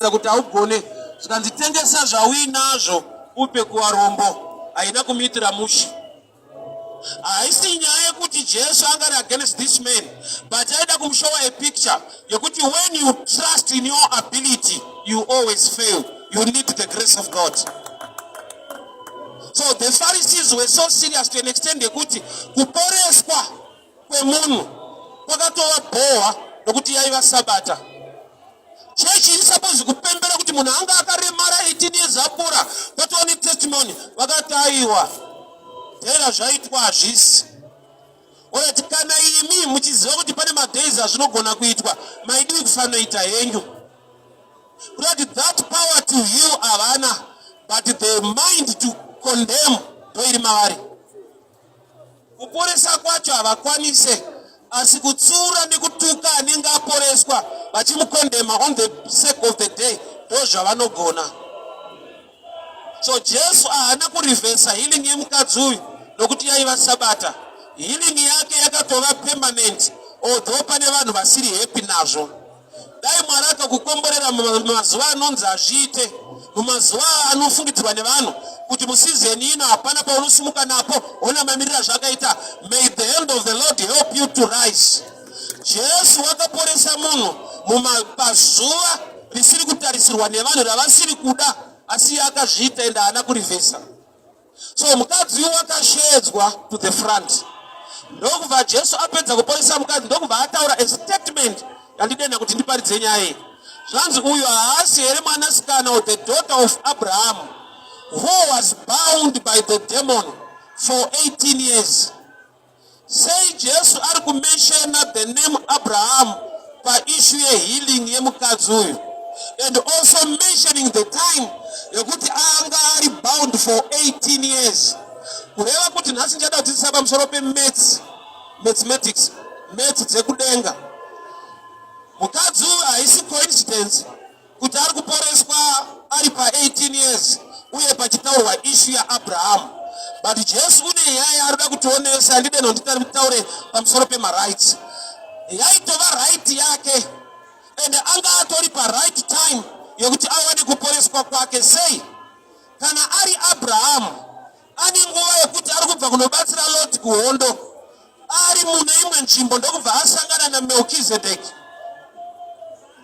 Kuratidza kuti haugone. Zvikanzi, "Tengesa zvauinazvo upe kuvarombo." Haina kumuitira mushe. Haisi nyaya yekuti Jesu anga ari against this man, but aida kumushowa a picture yekuti when you trust in your ability, you always fail. You need the grace of God. So the Pharisees were so serious to an extent yekuti kuporeswa kwemunhu kwakatova bhohwa nokuti yaiva Sabata. Chechi iri suppose kupembera kuti munhu anga akaremara 18 years apora, kwatova netestimony. Vakati, "Aiwa, dhera zvaitwa hazvisi." Alright, kana imi muchiziva kuti pane madays azvinogona kuitwa, maidii kufanoita henyu? Kuti that power to heal havana, but the mind to condemn ndoiri mavari. Kuporesa kwacho havakwanise, asi kutsiura nekutuka anenge aporeswa vachimukondema on the sake of the day, ndo zvavanogona. So Jesu haana kurivhesa healing yemukadzi uyu nokuti yaiva Sabata. Healing yake yakatova permanent, although pane vanhu vasiri happy nazvo. Dai Mwari akakukomborera mumazuva anonzi hazviite, mumazuva anofungidzirwa nevanhu kuti museason ino hapana paunosimuka napo, ona mamiriro azvakaita. May the hand of the Lord help you to rise. Jesu wakaporesa munhu pazuva risiri kutarisirwa nevanhu, ravasiri kuda, asi iye akazviita, ende haana kurivhesa. So mukadzi uyu wakashedzwa to the front. Ndokubva Jesu apedza kuporesa mukadzi, ndokubva ataura a statement yandidenda kuti ndiparidze nyaya iyi. Zvanzi, "Uyu haasi here mwanasikana of the daughter of Abraham who was bound by the demon for 18 years?" Sei Jesu ari kumentiona the name Abraham paissue yehealing yemukadzi uyu, and also mentioning the time yekuti anga ari bound for 18 years? Kureva kuti nhasi ndichada kudzidzisa pamusoro pemaths, mathematics, maths dzekudenga. Mukadzi uyu, haisi coincidence kuti ari kuporeswa ari pa18 years uye pachitaurwa issue yaAbrahamu, but Jesu une nyaya yaari kutionesa. Handide nonditaure pamusoro pemarights. Yaitova right yake, ende anga atori paright time yekuti awane kuporeswa kwake. Sei? Kana ari Abrahamu, ane nguva yekuti ari kubva kunobatsira Lot kuhondo, ari mune imwe nzvimbo, ndokubva asangana naMelkizedeki.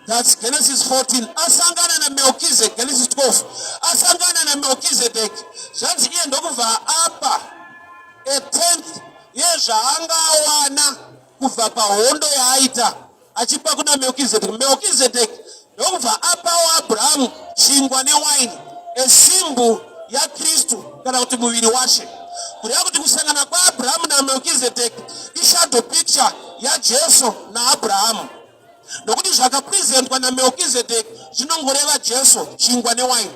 That's Genesis 14. Asangana naMelkizedek, Genesis 12, asangana naMelkizedeki, zvanzi iye ndokubva apa a tenth yezvaangawana kubva pahondo yaaita, achipa kuna Melkizedeki. Melkizedeki ndokubva apawo Abrahamu chingwa newaini, esymbol yaKristu kana kuti muviri washe. Kureva kuti kusangana kwaAbrahamu naMelkizedeki ishadow picture yaJesu naAbrahamu, nokuti zvakapresentwa naMelkizedeki zvinongoreva Jesu, chingwa newaini.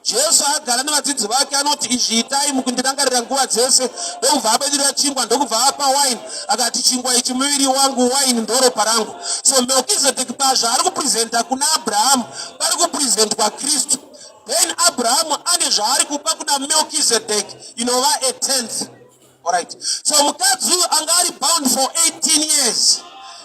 Jesu agara nevadzidzi vake, anoti, "Izvi itai mukundirangarira nguva dzese." Ndokubva abedira chingwa, ndokubva apa waini, akati, "Chingwa ichi muviri wangu, waini ndoropa rangu." So Melkizedeki pazvaari kupresenta kuna Abrahamu, pari kupresentwa Kristu. Then Abrahamu ane zvaari kupa kuna Melkizedeki, inova a tenth. Alright, so mukadzi uyu anga ari bound for 18 years,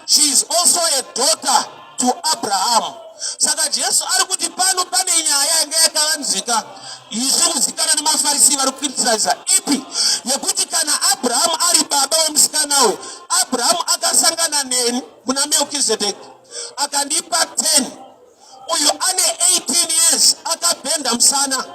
she is also a daughter to Abraham. Saka Jesu ari kuti pano pane nyaya yanga yakavanzika isiri kuzikanwa nemaFarisi vari kucriticiza, ipi yekuti kana Abrahamu ari baba wemusikana uyu, Abrahamu akasangana neni muna Melkizedeki akandipa 10, uyu ane 18 years akabhenda musana,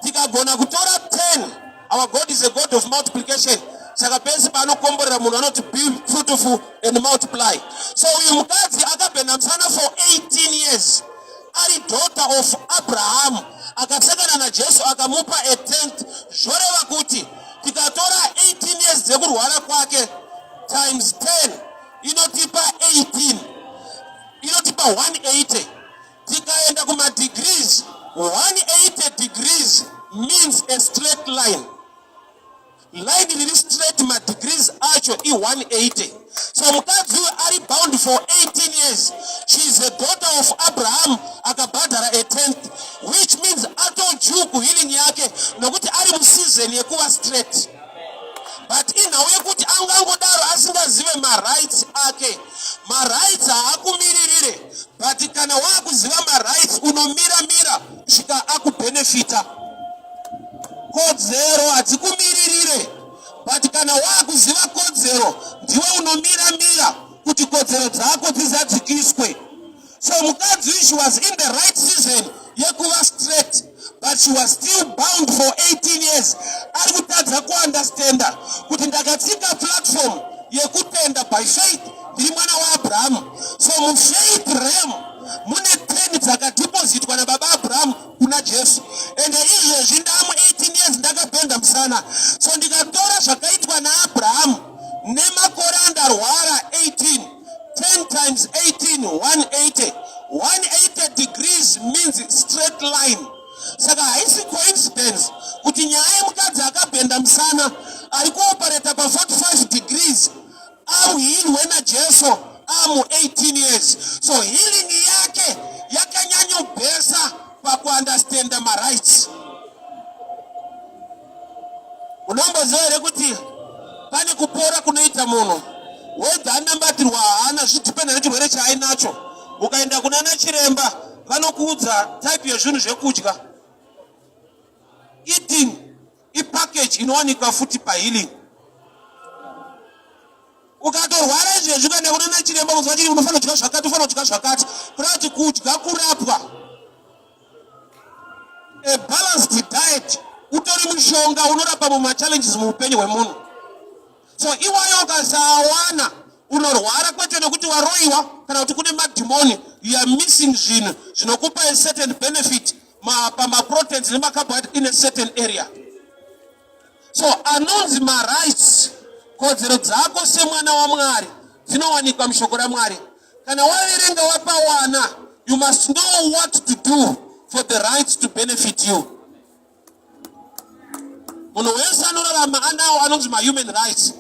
tikagona kutora 10. Our God is a God of multiplication. Saka pese paanokomborera munhu anoti, "Be fruitful and multiply." So uyu mukadzi akabhenda musana for 18 years, ari daughter of Abraham, akasangana naJesu akamupa a tenth. Zvoreva kuti tikatora 18 years dzekurwara kwake times 10, inotipa 18, inotipa 180. Tikaenda kumadegrees, 180 degrees means a straight line. Line riri straight, madegrees acho i180. So mukadzi uyu ari bound for 18 years, she is a daughter of Abraham akabhadhara a tenth, which means atodue kuhealing yake, nokuti ari museason yekuva straight. But inhau yekuti angangodaro asingazive marights ake. Marights haakumiririre. But kana waakuziva marights, unomira mira kusvika akubenefita. Kodzero hadzikumiririre, but kana waakuziva kodzero, ndiwe unomira mira kuti kodzero dzako dzizadzikiswe. So mukadzi uyu, she was in the right season yekuva straight, but she was still bound for 18 years. Ari kutadza kuunderstanda kuti ndakatsika platform yekutenda by faith, ndiri mwana waAbrahamu. So mufaith realm mune 10 dzakadepositwa nababa Abrahamu kuna Jesu, ende izvezvi ndamu 18 years, ndakabhenda musana. So ndikatora zvakaitwa naAbrahamu nemakore andarwara 18, 10 times 18, 180. 180 degrees means straight line. Saka haisi coincidence kuti nyaya yemukadzi akabhenda musana ari kuoperata pa45 degrees ahealwe naJesu amu 18 years. So healing yake yakanyanyobhesa pakuunderstanda marights. Unomboziva here kuti pane kupora kunoita munhu wedha anambatirwa haana, zvidhipenda nechirwere chaainacho? Ukaenda kuna nachiremba, vanokuudza type yezvinhu zvekudya. Eating ipackage inowanikwa futi pahealing. Ukatorwara izvezvi, ukaenda kuna nachiremba, kunzwa chiri, unofanira kudya zvakati, unofanira kudya zvakati, kuda kuti kudya kurapwa. A balanced diet utori mushonga unorapa mumachallenges muupenyu hwemunhu. So iwayo ukasawana, unorwara, kwete nekuti waroyiwa kana kuti kune madhimoni. You are missing zvinhu zvinokupa a certain benefit pamaproteins nemacarbohydrate in a certain area. So anonzi marights, kodzero dzako semwana waMwari, dzinowanikwa mushoko raMwari. Kana waverenga, wapawana, you must know what to do for the rights to benefit you. Munhu wese anorarama anawo anonzi mahuman rights,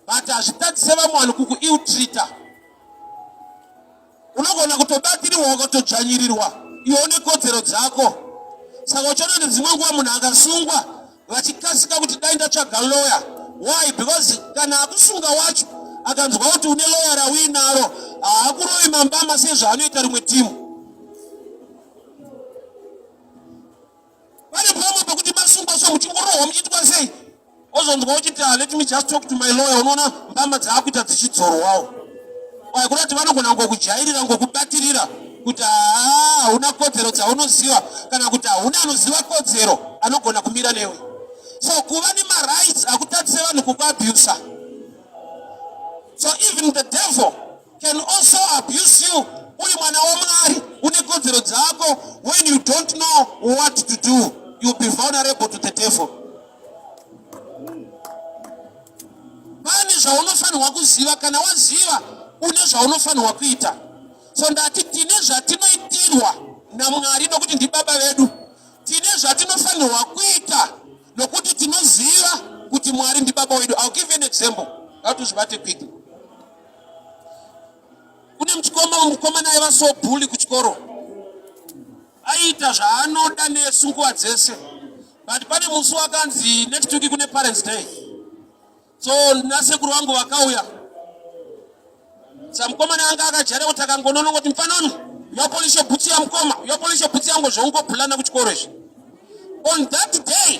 but hazvitadzise vamwe vanhu kukuill-treata. Unogona kutobatirirwa, ukatodzvanyirirwa, iwe une kodzero dzako. Saka uchiona kuti dzimwe nguva munhu akasungwa, vachikasika kuti dai ndatsvaga lawyer. Why? Because kana akusunga wacho akanzwa kuti une lawyer rauinaro, haakurovi mambama sezvaanoita rimwe timu. Pane pamwe pekuti masungwa so, muchingorohwa, muchiitwa sei, ozonzwa uchiti, "Ah, let me just talk to my lawyer." Unoona mbama dzaakuita dzichidzorwawo. Why? Kuda kuti vanogona ngokujairira, ngokubatirira kuti haa, hauna kodzero dzaunoziva, kana kuti hauna anoziva kodzero anogona kumira newe. So kuva nemarights hakutadzise vanhu kukuabusa. So even the devil can also abuse you uri mwana waMwari, une kodzero dzako. When you don't know what to do, you'll be vulnerable to the devil. Pane zvaunofanirwa kuziva. Kana waziva, une zvaunofanirwa kuita. So ndati tine zvatinoitirwa naMwari nokuti ndibaba vedu. Tine zvatinofanirwa kuita nokuti tinoziva kuti Mwari ndibaba wedu. I'll give you an example ngatuzvibate quickly. Kune muchikoma, mukomana aiva so bully kuchikoro, aiita zvaanoda nesu nguva dzese. But pane musi wakanzi next week kune Parents Day. So nasekuru vangu vakauya. Samukomana anga akajaira kuti akangononongoti, "Mufanoni, yapolishe bhutsu yamukoma, yapolishe bhutsu yangu," zvongobhulana kuchikoro izvi. On that day,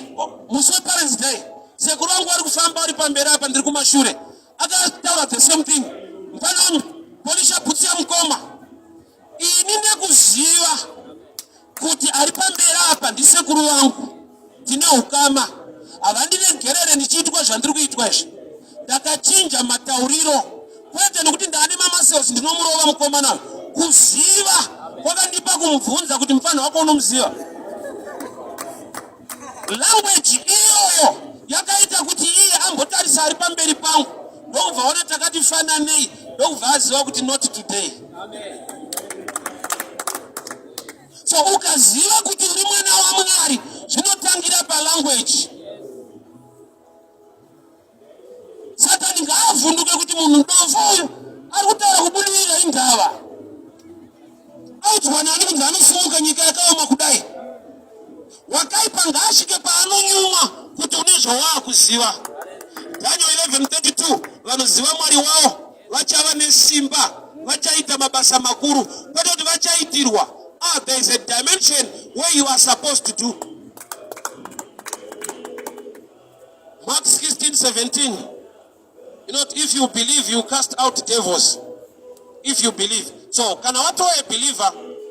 musi weParents Day, sekuru vangu vari kufamba vari pamberi apa, ndiri kumashure. Akataura the same thing, "Mufanoni, polisha bhutsu yamukoma." Ini nekuziva kuti ari pamberi apa ndisekuru vangu, tine ukama, havandiregerere ndichiitwa zvandiri kuitwa izvi, ndakachinja matauriro. Kwete nekuti ndaane mamuscles, ndinomurova mukomana. Kuziva kwakandipa kumubvunza kuti, "Mufanha wako unomuziva?" Language iyoyo yakaita kuti iye ambotarisa ari pamberi pangu, ndokubva ona takati fananei, ndokubva aziva kuti not today. So ukaziva kuti uri mwana waMwari, zvinotangira palanguage. Satani ngaavhunduke kuti munhu dofo uyu ari kutaura kubudirira, indava audzwa nani kunzi anosumuka nyika yakaoma kudai? Wakaipa ngaasvike paanonyumwa kuti une zvawaakuziva. Daniel 11:32, vanoziva Mwari wavo vachava nesimba. Vachaita mabasa makuru, kwete kuti vachaitirwa. Ah, there is a dimension where you are supposed to do. Mark 16, 17. You know, if you believe, you cast out devils. If you believe. So, kana watova a believer,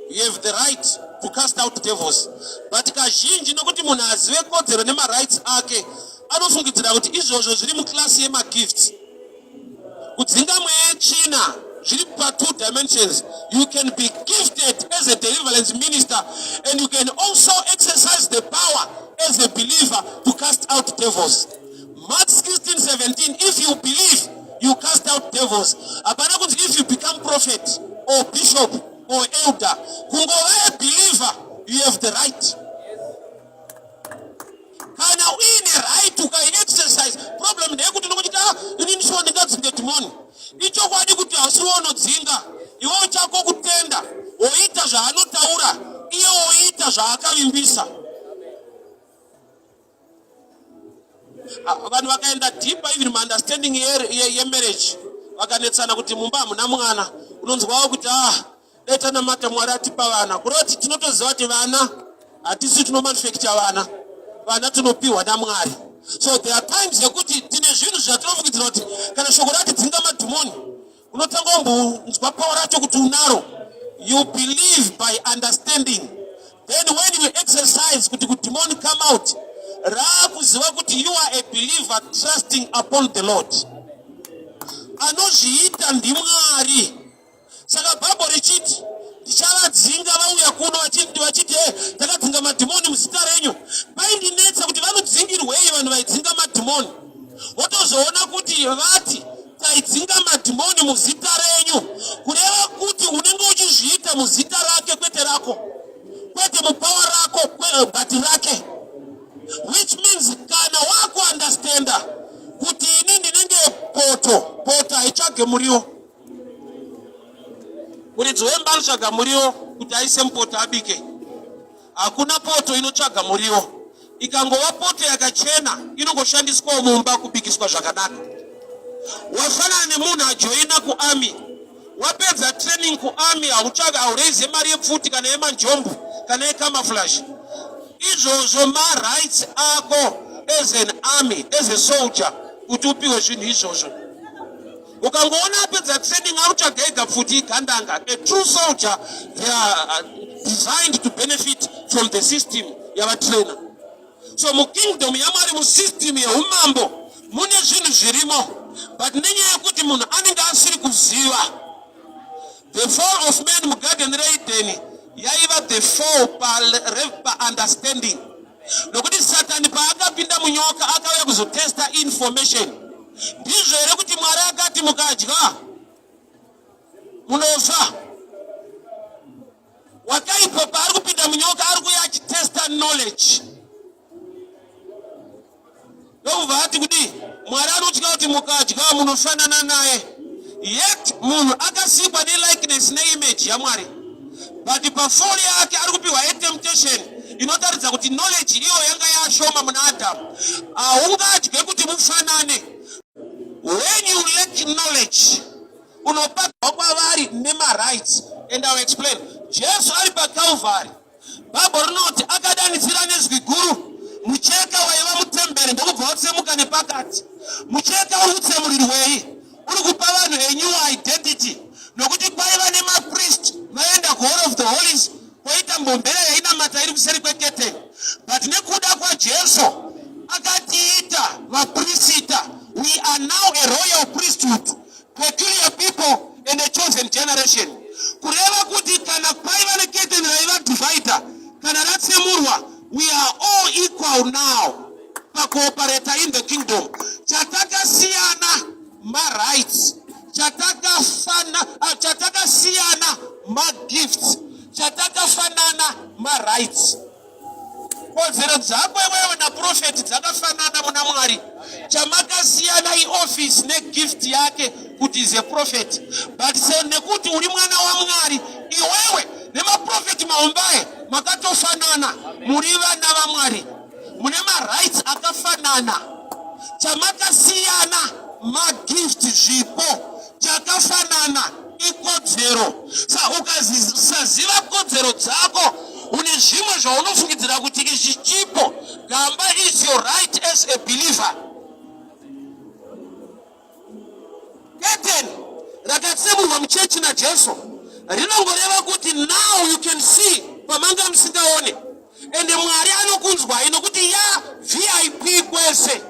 you have the right to cast out devils. But kazhinji nokuti munhu azive kodzero nemarights ake, anofungidzira kuti izvozvo zviri muklasi yemagifts. Kudzinga mweya yetsvina zviri patwo dimensions. You can be gifted as a deliverance minister and you can also exercise the power as a believer to cast out devils. Mark 16, 17, if you believe, you cast out devils. Hapana kunzi if you become prophet or bishop or elder, kungova a believer, you have the right. Kana uine right ukaiexercise, problem ndeyekuti unokuti ah, inini shuwa ndingadzinge dhimoni. Ichokwadi kuti hausiwe unodzinga, iwewo chako kutenda, woita zvaanotaura, iye woita zvaakavimbisa. Ah, vanhu vakaenda deeper even muunderstanding yemarriage vakanetsana kuti mumba hamuna mwana unonzwawo kuti ah dai tanamata mwari atipa vana kureva kuti tinotoziva kuti vana hatisi tinomanufacture vana vana tinopiwa namwari so there are times yekuti tine zvinhu zvatinofungidzira kuti kana shoko rati dzinga madhimoni unotanga umbonzwa power racho kuti unaro you believe by understanding then when you exercise kuti kudemon come out raakuziva kuti you are a believer trusting upon the lord anozviita ndimwari Saka Bhaibheri richiti ndichavadzinga vauya kuno vachiti vachiti hey, takadzinga madhimoni muzita renyu. Paindinetsa kuti vanodzingirwei vanhu vaidzinga madhimoni. Wotozoona kuti vati taidzinga madhimoni muzita renyu, kureva kuti unenge uchizviita muzita rake kwete rako, kwete mupawa rako but rake, which means kana wakuunderstanda kuti ini ndinenge poto poto haitsvage muriwo Muridzi wemba anotsvaga muriwo kuti aise mupoto abike. Hakuna poto inotsvaga muriwo. Ikangova poto yakachena inongoshandiswawo mumba kubikiswa zvakanaka. Wafanana nemunhu ajoina kuarmy wapedza training kuarmy hautsvaka hauraize mari yepfuti kana yemanjombo kana yecamouflage izvozvo marights ako as an army as a soldier kuti upiwe zvinhu izvozvo Ukangoona apedza training akutsvaga ega pfuti igandanga. A true soldier they are designed to benefit from the system yavatrainer. So mukingdom yaMwari musystem yeumambo mune zvinhu zvirimo but nenyaya yekuti munhu anenge asiri kuziva the fall of man mugarden reEdeni yaiva the fall paunderstanding pa Nokuti Satani paakapinda munyoka akauya kuzotesta information. Ndizvo here kuti Mwari akati mukadya munofa? Wakaipa paari kupinda munyoka ari kuuya achitesta knowledge. Ndokubva ati kudii? Mwari anotya kuti mukadya munofanana naye. Yet munhu akasikwa nelikeness neimage yaMwari. But pafall yake ari kupiwa a temptation inotaridza kuti knowledge iyo yanga yashoma muna Adamu. Haungadye kuti mufanane. When you lack knowledge, unopagwa kwavari nemarights. And I will explain. Jesu ari paCalvary. Bhaibheri rinoti akadanidzira nezwi guru, mucheka waiva mutemberi ndokubva watsemuka nepakati. Mucheka uri kutsemurirwei? Uri kupa vanhu a new identity, nokuti kwaiva nemapriest vaienda kuHall of the Holies, kwoita mbombera yainamata iri kuseri kweketeni. But nekuda kwaJesu akatiita vaprisita, we are now a royal priesthood. Peculiar people and a chosen generation. Kureva kuti kana kwaiva neketeni raiva divider, kana ratsemurwa, we are all equal now pakuoperata in the kingdom. Chatakasiyana marights, chatakafana, ah, chatakasiyana magifts, chatakafanana marights. Kodzero dzako iwewe naprofeti dzakafanana muna Mwari. Chamakasiyana ioffice negift yake kuti is a prophet. But se nekuti uri mwana waMwari iwewe nemaprofeti mahombaye makatofanana, muri vana vaMwari, mune marights akafanana. Chamakasiyana magift, zvipo. Chakafanana ikodzero. Sa ukasaziva kodzero dzako une zvimwe zvaunofungidzira kuti ichi chipo. Gamba is your right as a believer. Curtain rakatsemurwa muchechi naJesu rinongoreva kuti now you can see pamanga musingaone ende Mwari anokunzwai nokuti ya VIP kwese.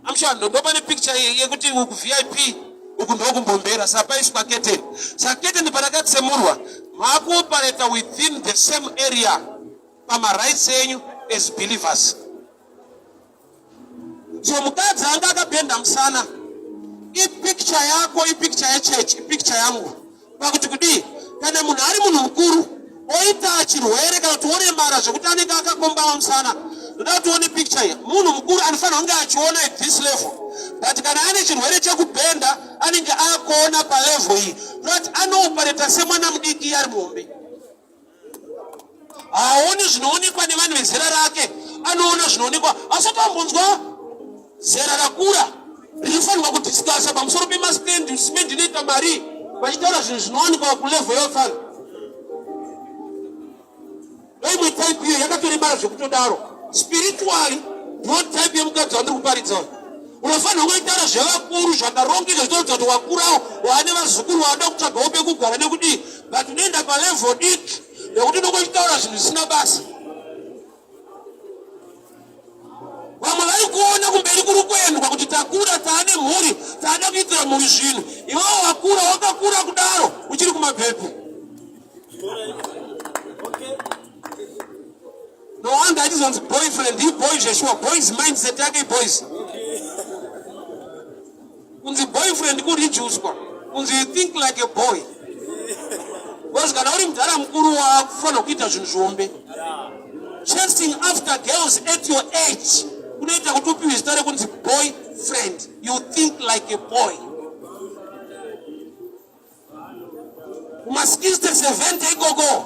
I'm sure ndo pane picture yekuti uku VIP uku ndokumbombera saka paiswa curtain. Saka curtain parakatsemurwa makuoperata within the same area pamarights enyu as believers. So mukadzi anga akabhenda musana ipicture yako ipicture yechurch ipicture yangu pakuti kudii kana munhu ari munhu mukuru oita chirwere kana kuti oremara zvekuti anenge akakombama musana ndoda kuti uone picture iyi munhu mukuru anofanira kunge achiona at this level but kana ane chirwere chekubhenda anenge akuona palevel iyi kuti anoopareta semwana mudiki iye ari muhombe haaoni zvinoonekwa nevanhu vezera rake anoona zvinoonekwa asati ambonzwa zera rakura rinofanirwa kudiscasa pamusoro pemastendi simendi inoita mari vachitaura zvinhu zvinowanikwa kulevel yevafana ndoimwe type iyo yakatoremara zvekutodaro spiritually ndo type yemukadzi wandiri kuparidza unofanirwa kuitaura zvevakuru zvakarongeka zvitoratidza kuti wakurawo waane vazukuru waada kutsvagawo pekugara nekudii but unoenda palevel diki nekuti unongochitaura zvinhu zvisina basa vamwe vari kuona kumberi kuri kuendwa kuti takura taane mhuri taada kuitira mhuri zvinhu iwewo wakura wakakura kudaro uchiri kumabhepi no wonder achizonzi boyfriend iboy zveshuwa boys mindset yake iboys kunzi boyfriend kurijuswa kunzi you think like a boy because kana uri mudhara mukuru wakufanira kuita zvinhu zvihombe chasing after girls at your age kunoita kuti upiwe zita rekunzi boyfriend you think like a boy kuma 60 70 ikoko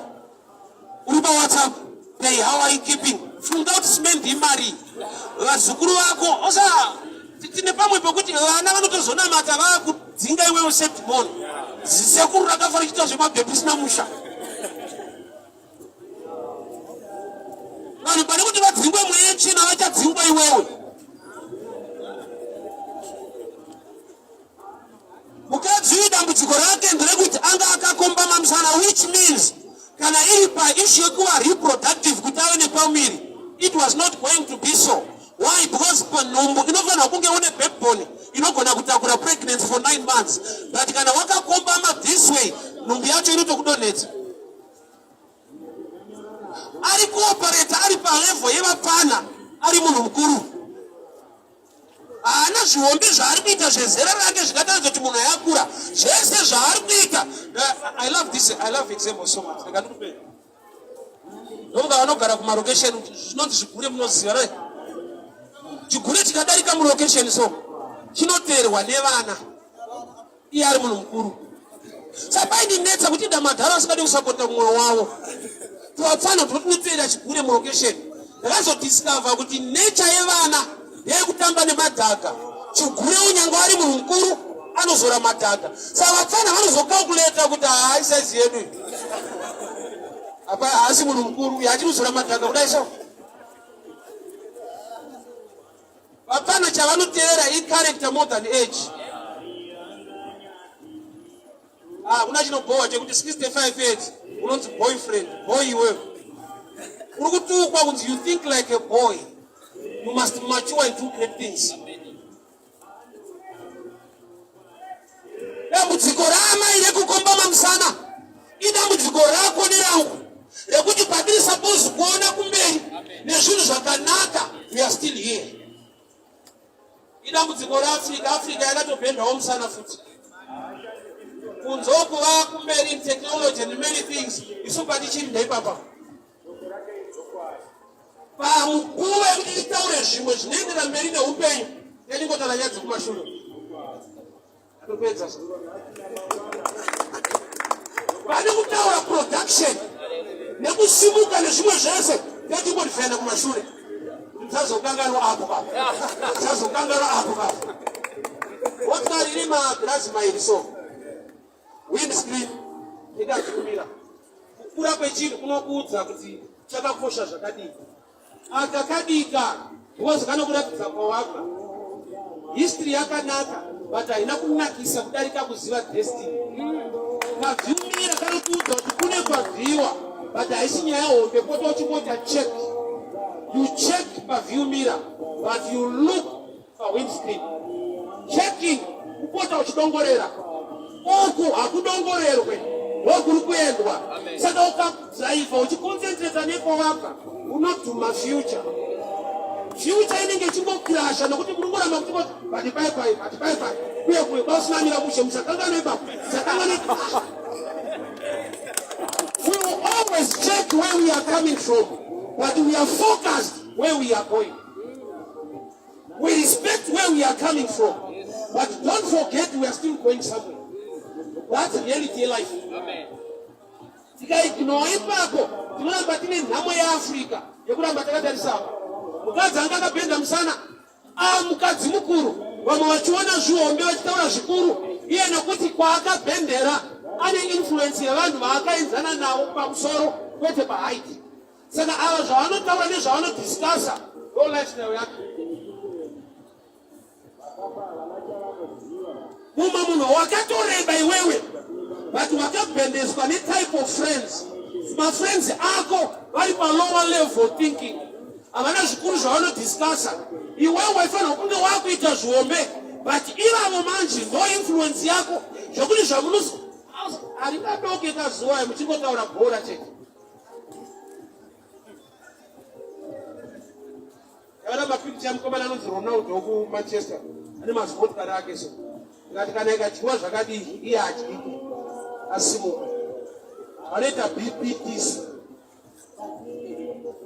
uri pawhatsapp pay how are you keeping funga kuti simendi imari vazukuru vako osa tine pamwe pekuti vana vanotozonamata vakudzinga iwewe sedhimoni zisekuru rakafa richiita zvemabhebhi isina musha vanhu pane kuti vadzingwe mweya yetsvina vachadzingwa iwewe Mukadzi uyu dambudziko rake nderekuti anga akakombama musana which means kana iri paissue yekuva reproductive kuti ave nepamuviri it was not going to be so. Why? Because panhumbu inofanirwa kunge une backbone inogona kutakura pregnancy for 9 months but kana wakakombama this way nhumbu yacho inotokudonhedza. Ari kuoperata ari palevel yevapfana ari munhu mukuru. Haana zvihombe zvaari kuita zvezera rake zvingataridza kuti munhu ayakura. Zvese zvaari kuita. I love this, I love example so much. Rega ndikupe. Ndofunga vanogara kumarokesheni zvinonzi zvigure munoziva right? Chigure chikadarika murokesheni so chinoteerwa nevana. Iye ari munhu mukuru. Sapaindinetsa kuti damadhara asingadi kusapota mwoyo wavo. Tuwapfana tunotinetsera chigure mulocation. Ndakazodiscover kuti nature yevana ndeyekutamba nemadhaga. Chigure unyange ari munhu mukuru anozora madhaga. Saka vapfana vanozokalkuleta kuti haa isaizi yedu iyi. Apa haasi munhu mukuru uyu achiri madhaga kudai so. Vapfana chavanoteera i character more than age. Ah, kuna chinobhowa chekuti 65 years unonzi boyfriend, boy iwewe. Uri kutukwa kunzi you think like a boy. You must mature and do great things. Dambudziko raamai rekukombama musana idambudziko rako nerangu rekuti patiri suppose kuona kumberi nezvinhu zvakanaka we are still here. Idambudziko raAfrica, Africa yakatobhendawo musana futi kunze uku vakumberi in technology and many things, isu patichiri ndeipapa Panguva yekuti titaure zvimwe zvinoendera mberi neupenyu, yatingotaura nyaya dzekumashure. Atopedza. Pane kutaura production nekusimuka nezvimwe zvese, yatingorifenda kumashure. Tisazokanganwa apo papo. Tisazokanganwa apo papo. Motikari ine magirazi mairi so windscreen ikadzikumira. Kukura kwechinhu kunokuudza kuti chakakosha zvakadii. Aka kadika because kanokuratidza kwawabva. History yakanaka but haina kunakisa kudarika kuziva destiny. Kaviumira kanokuudza kuti kune kwabviwa but haisi nyaya hombe pota uchingoita check. You check paviumira but you look pawindscreen. Checking kupota uchidongorera uku hakudongorerwe ndokuri kuendwa. Saka ukadhiraivha uchikonsentreta nekwawabva unodhuma future. Future inenge ichingokrasha nokuti murungoramba muchingoti but pai pai but pai pai kuye kuye kwausinamira mushe musakanganwe ipapo musakanganwe. We will always check where we are coming from, but we are focused where we are going. We respect where we are coming from, but don't forget we are still going somewhere. That's reality life. Tikaignore ipapo tinoramba tine nhamo yeAfrica yekuramba takatarisa apa. Mukadzi anga akabhenda musana, ah, mukadzi mukuru, vamwe vachiona zvihombe vachitaura zvikuru, iye nekuti kwaakabhendera ane influence yevanhu vaakaenzana navo pamusoro kwete paheight. Saka ava zvavanotaura nezvavanodiscussa ndo lifestyle yake. Mumwe munhu wakatoreba iwewe but wakabhendeswa netype of friends. Mafriends ako vari palower level thinking, havana zvikuru zvavanodiscussa. Iwewe waifanira kunge wakuita zvihombe but ivavo manje ndo influence yako zvekuti zvamunozi haringadoke kazuva muchingotaura bhora chete. Ndakaona mapikicha mukomana anonzi Ronaldo wekuManchester ane mazimotikari ake so ndikati kana ikadyiwa zvakadii iye adyike asimuka vanoita BPTC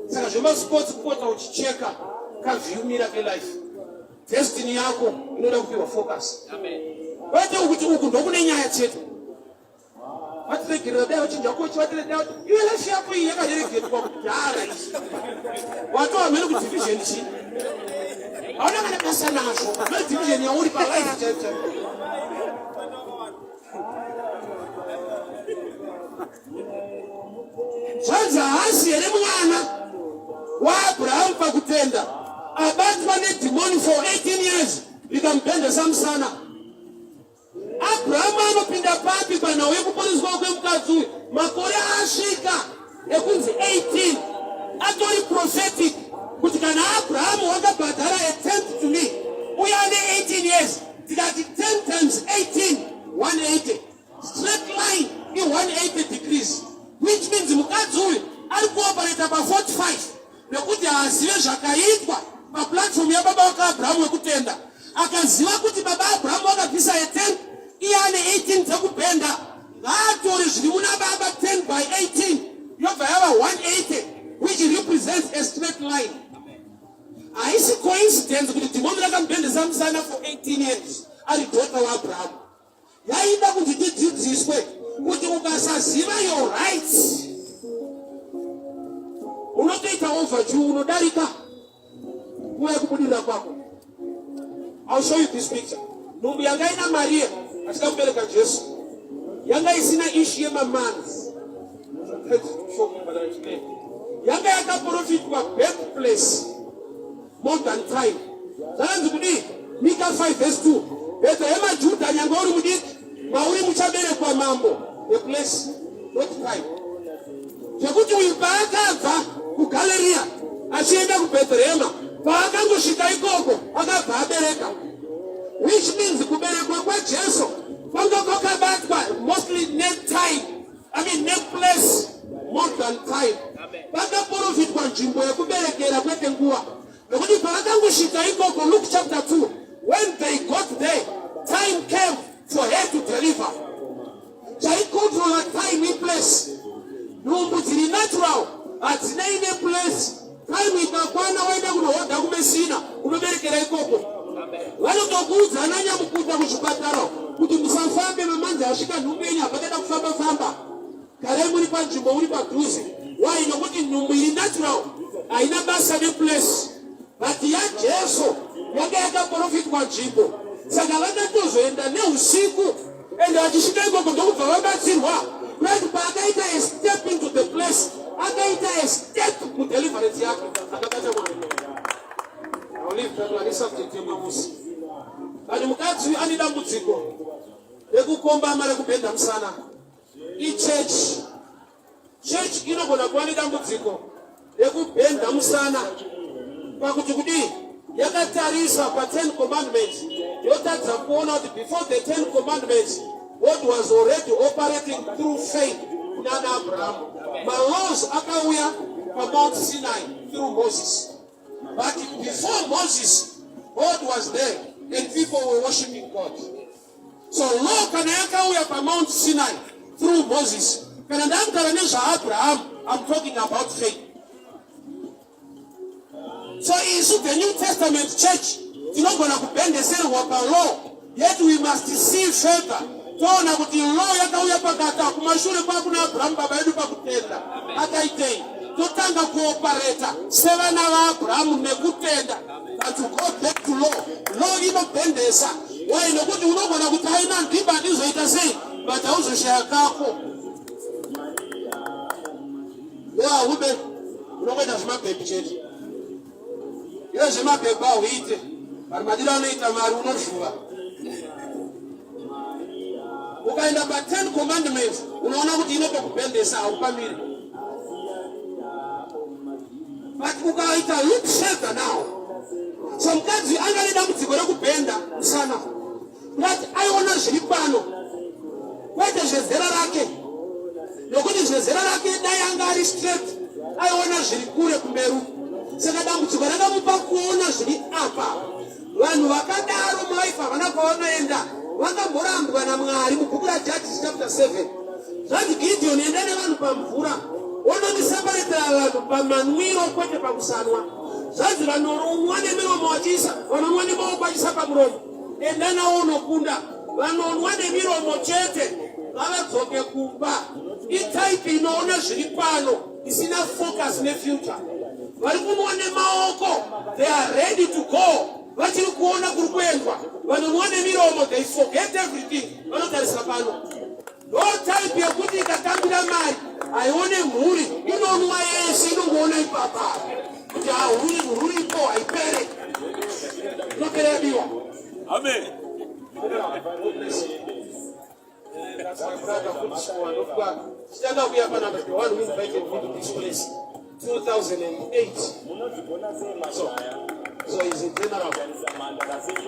saka zvemasports kupota uchicheka kaviumira kelife destiny yako inoda kupiwa focus kwete ukuti uku ndokune nyaya chete Vatiregerera dai vachinja kochi vatiregerera iwe life yako iyi yakareregetwa kudhara izvi. Watova mhene ku division chi. Hauna kana basa nazvo. Mhene division yauri pa life chaiyo chaiyo. Zvanzi haasi here mwana waAbrahamu pakutenda abatwa nedhimoni for 18 years rikamubhendesa musana. Abrahamu anopinda papi panhau yekuponeswa kwemukadzi uyu? Makore asvika ekunzi 18 atori prophetic kuti kana Abrahamu wakabhadhara a tenth to me uye ane 18 years tikati 10 times 18 180 straight line i 180 degrees which means mukadzi uyu ari kuoperata pa 45 nekuti haazive zvakaitwa paplatform yababa wake Abrahamu wekutenda. Akaziva kuti baba Abrahamu vakabvisa a 10 iye ane 18 dzekubhenda, ngaatore zviri muna baba 10 by 18 yobva yava 180 which represents a straight line. Haisi coincidence kuti dhimoni rakamubhendesa musana for 18 years ari daughter waAbrahamu. Yaida kuti tidzidziswe kuti ukasaziva your rights unotoita overdue, unodarika nguva yekubudirira kwako. I'll show you this picture. Nhumbu yanga ina Maria achida kubereka Jesu yanga isina issue yemamonths. Yanga yakaprofitwa birthplace more than time. Zvakanzi kudii? Mika 5 verse 2. Bhetherehema Judha, nyangwe uri mudiki, mauri muchaberekwa mambo. The place, not time. Zvekuti uyu paakabva kuGaleria achienda kuBhetherehema, paakangosvika ikoko akabva abereka, which means kuberekwa kwaJesu kwanga kwakabatwa mostly netime I mean, neplace more than time. Pakaprofitwa nzvimbo yekuberekera kwete nguva, nekuti pavakangosvika ikoko, Luke chapter 2, when they got there, time came for her to deliver. Chaicontrola time iplace. Nhumbu dziri natural hadzinei neplace. Time ikakwana waenda kunohodha kuMessina unoberekera ikoko. Vanotokuudza ana nyamukuta kuzvipatara kuti musafambe mamanzi asvika nhumbu yenyu hapachada kufamba famba. Garai muri panzvimbo muri padhuze. Why? Nokuti nhumbu iri natural haina basa neplace. But yaJesu yanga yakaprofitwa nzvimbo. Saka vakatozoenda neusiku ende vachisvika ikoko ndokubva vabatsirwa. Right, paakaita a step into the place, akaita a step mudeliverance yake, akabata Mwari. I'll leave that one, isubject yemamusi. But mukadzi uyu ane dambudziko rekukombama, rekubhenda musana. Ichechi. Chechi inogona kuva nedambudziko rekubhenda musana pakuti kudii, yakatarisa pa10 Commandments, yotadza kuona kuti before the 10 Commandments, God was already operating through faith kunana Abrahamu. Malaws akauya paMount Sinai through Moses, but before Moses, God was there and people were worshiping God. So law kana yakauya paMount Sinai through Moses, kana ndakutaura nezvaAbraham, I'm talking about faith. So isu the New Testament church tinogona kubhendeserwa palaw, yet we must see further, toona kuti law yakauya pakati, kumashure kwakuna Abrahamu baba edu pakutenda. Akaitei? Totanga kuoperate sevana vaAbrahamu nekutenda than to go back to law. Law inobhendesa. Why? Nokuti unogona kuti aina ndimba ndizoita sei, but hauzoshaya kako. Haube unongoita zvemabhebhi chete. Iwe zvemabhebhi hauite, but madiro anoita mari unozvuva. Ukaenda pa10 Commandments, unoona kuti inotokubhendesa, haupamiri. But ukaita look further now, so mukadzi anga nedambudziko rekubhenda musana, but aiona zviri pano, kwete zvezera rake, nokuti zvezera rake dai anga ari straight, aiona zviri kure kumberi. Saka dambudziko rakamupa kuona zviri apa. Vanhu vakadaro mulife havana kwavanoenda. Vakamborambwa naMwari. Mubhuku raJudges chapter 7, zvanzi, "Gideon, enda nevanhu pamvura, wononiseparetera vanhu pamanwiro, kwete pakusanwa." Zvanzi vanonwa nemiromo vachiisa, vanonwa nemaoko vachiisa pamuromo, enda nawo unokunda. Vanonwa nemiromo chete ngavadzoke kumba. Itype inoona zviri pano, isina focus nefuture. Vari kunwa nemaoko, they are ready to go, vachiri kuona kuri kuendwa. Vanonwa nemiromo, they forget everything, vanotarisa pano. Ndo type yekuti ikatambira mari haione mhuri, inonwa yese, inongoona ipapa kuti hauri ruripo, haipere, inopera yabiwa. Amen. That's my brother Kudiswa. Chitanga kuya panapa, the one who invited me to this place 2008. So he's a general.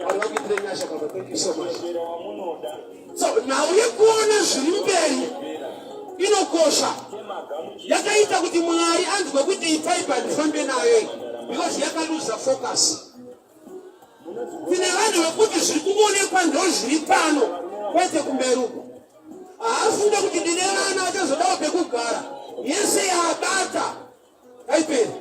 Mwari vakuitire nyasha, baba. Thank you so much. So nhau yekuona zviri mberi inokosha. Yakaita kuti Mwari anzwe kuti itype handifambe nayo iyi, because yakaluza focus. Tine vanhu vekuti zviri kungoonekwa ndo zviri pano, kwete kumberi uko. Haafunge kuti ndine vana vachazodawo pekugara. Yese yaabata haiperi.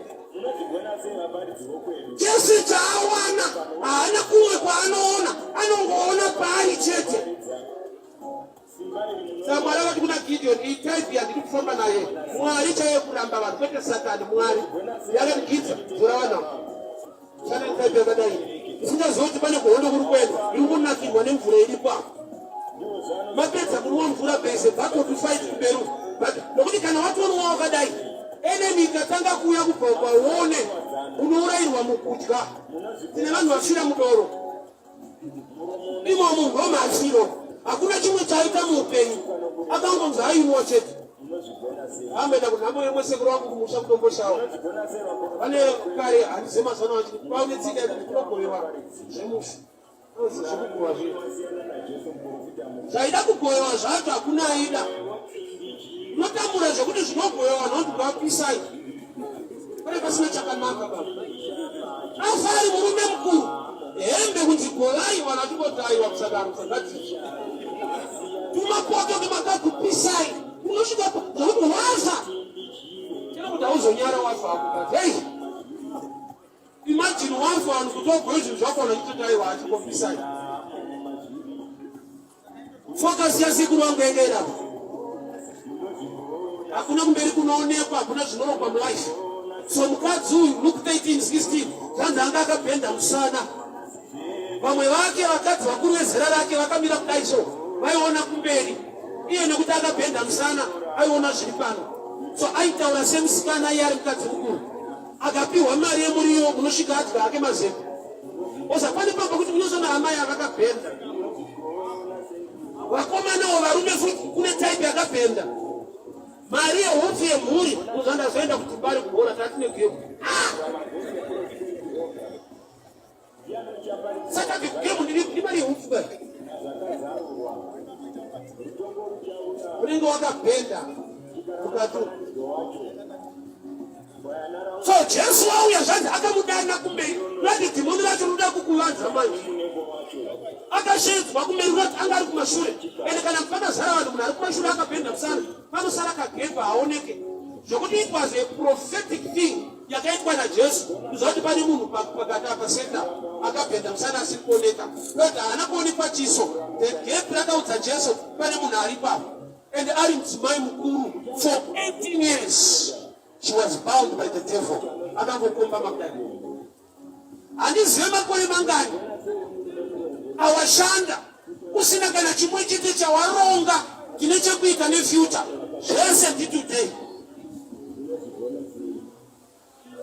Chese chaawana, haana kumwe kwaanoona, anongoona paari chete. Saka Mwari akati kuna Gideon, "Itype yandiri kufamba naye." Mwari chaiye, kuramba vanhu, kwete Satani, Mwari. Yakati, "Gideon, dzora vanhu ava." Chane type yakadai, isingazivi kuti pane kuhondo kuri kuendwa, iri kunakirwa nemvura iripo apa. Mapedza kunwa mvura, bese battle to fight kumberi uko. But nokuti kana watonwa wakadai, enemy ikatanga kuuya kubva ukaone, unourayirwa mukudya. Tine vanhu vafira mudoro imomo, ndomafiro. Hakuna chimwe chaita muupenyu, akangonzi ainwa chete. Amboenda kunhamo yemwe sekuru wangu kumusha kuDomboshawa. Pane kare, handizive mazano acho, paune tsika yekuti kunogovewa zvemufi, anonzi zvekugova zviya. Zvaida kugovewa zvacho hakuna aida. Unotambura zvekuti zvinogovewa, vanhu vanoti vapisai. Pane pasina chakanaka. Baba afa ari murume mukuru, hembe kunzi govai, vanhu vachingoti aiwa, kusadaro, kusagadziswa tumapoto tumakakupisai. Unosvika zvekuti wafa chero kuti hauzonyara wafa ako. But hey, imagine wafa, vanhu kuti wagove zvinhu zvako, vanhu vachitoti aiwa, achingopisai. Focus yasekuru vangu yanga irapo. Hakuna kumberi kunoonekwa, hakuna zvinorongwa mulife. So mukadzi uyu, Luke 13 16, zvanzi anga akabhenda musana. Vamwe vake vakadzi vakuru vezera rake vakamira kudai so vaiona kumberi. Iye nekuti akabhenda musana aiona zviri pano. So aitaura semusikana iye ari mukadzi mukuru. Akapiwa mari yemuriwo unosvika adya hake mazepe. Oza pane pamba kuti unozoona amai avakabhenda. Vakomanawo varume futi kune type yakabhenda. Mari yehupfu yemhuri unozoona ndazoenda kutumbari kubhora tatine gemu. Ah! Saka gemu ndiri mari yehupfu kai. Unenge wakabhenda mukati. So Jesu auya zvanzi akamudana kumberi kurati dhimoni racho rinoda kukuvanza manje. Akasheedzwa kumberi kurati anga ari kumashure. Ende kana pakazara vanhu munhu ari kumashure akabhenda musana panosara kagepa haoneke. Zvekuti it was a prophetic thing yakaitwa naJesu kuziva kuti pane munhu pakati apa senda akabhenda musana asiri kuoneka. Kurati haana kuonekwa chiso. The gap rakaudza Jesu pane munhu ari ipapo. And ari mudzimai mukuru for 18 years. She was bound by the devil. Akangokomba makudai. Handizive makore mangani awashanda usina kana chimwe chete chawaronga chine chekuita nefuture. Zvese nditoday.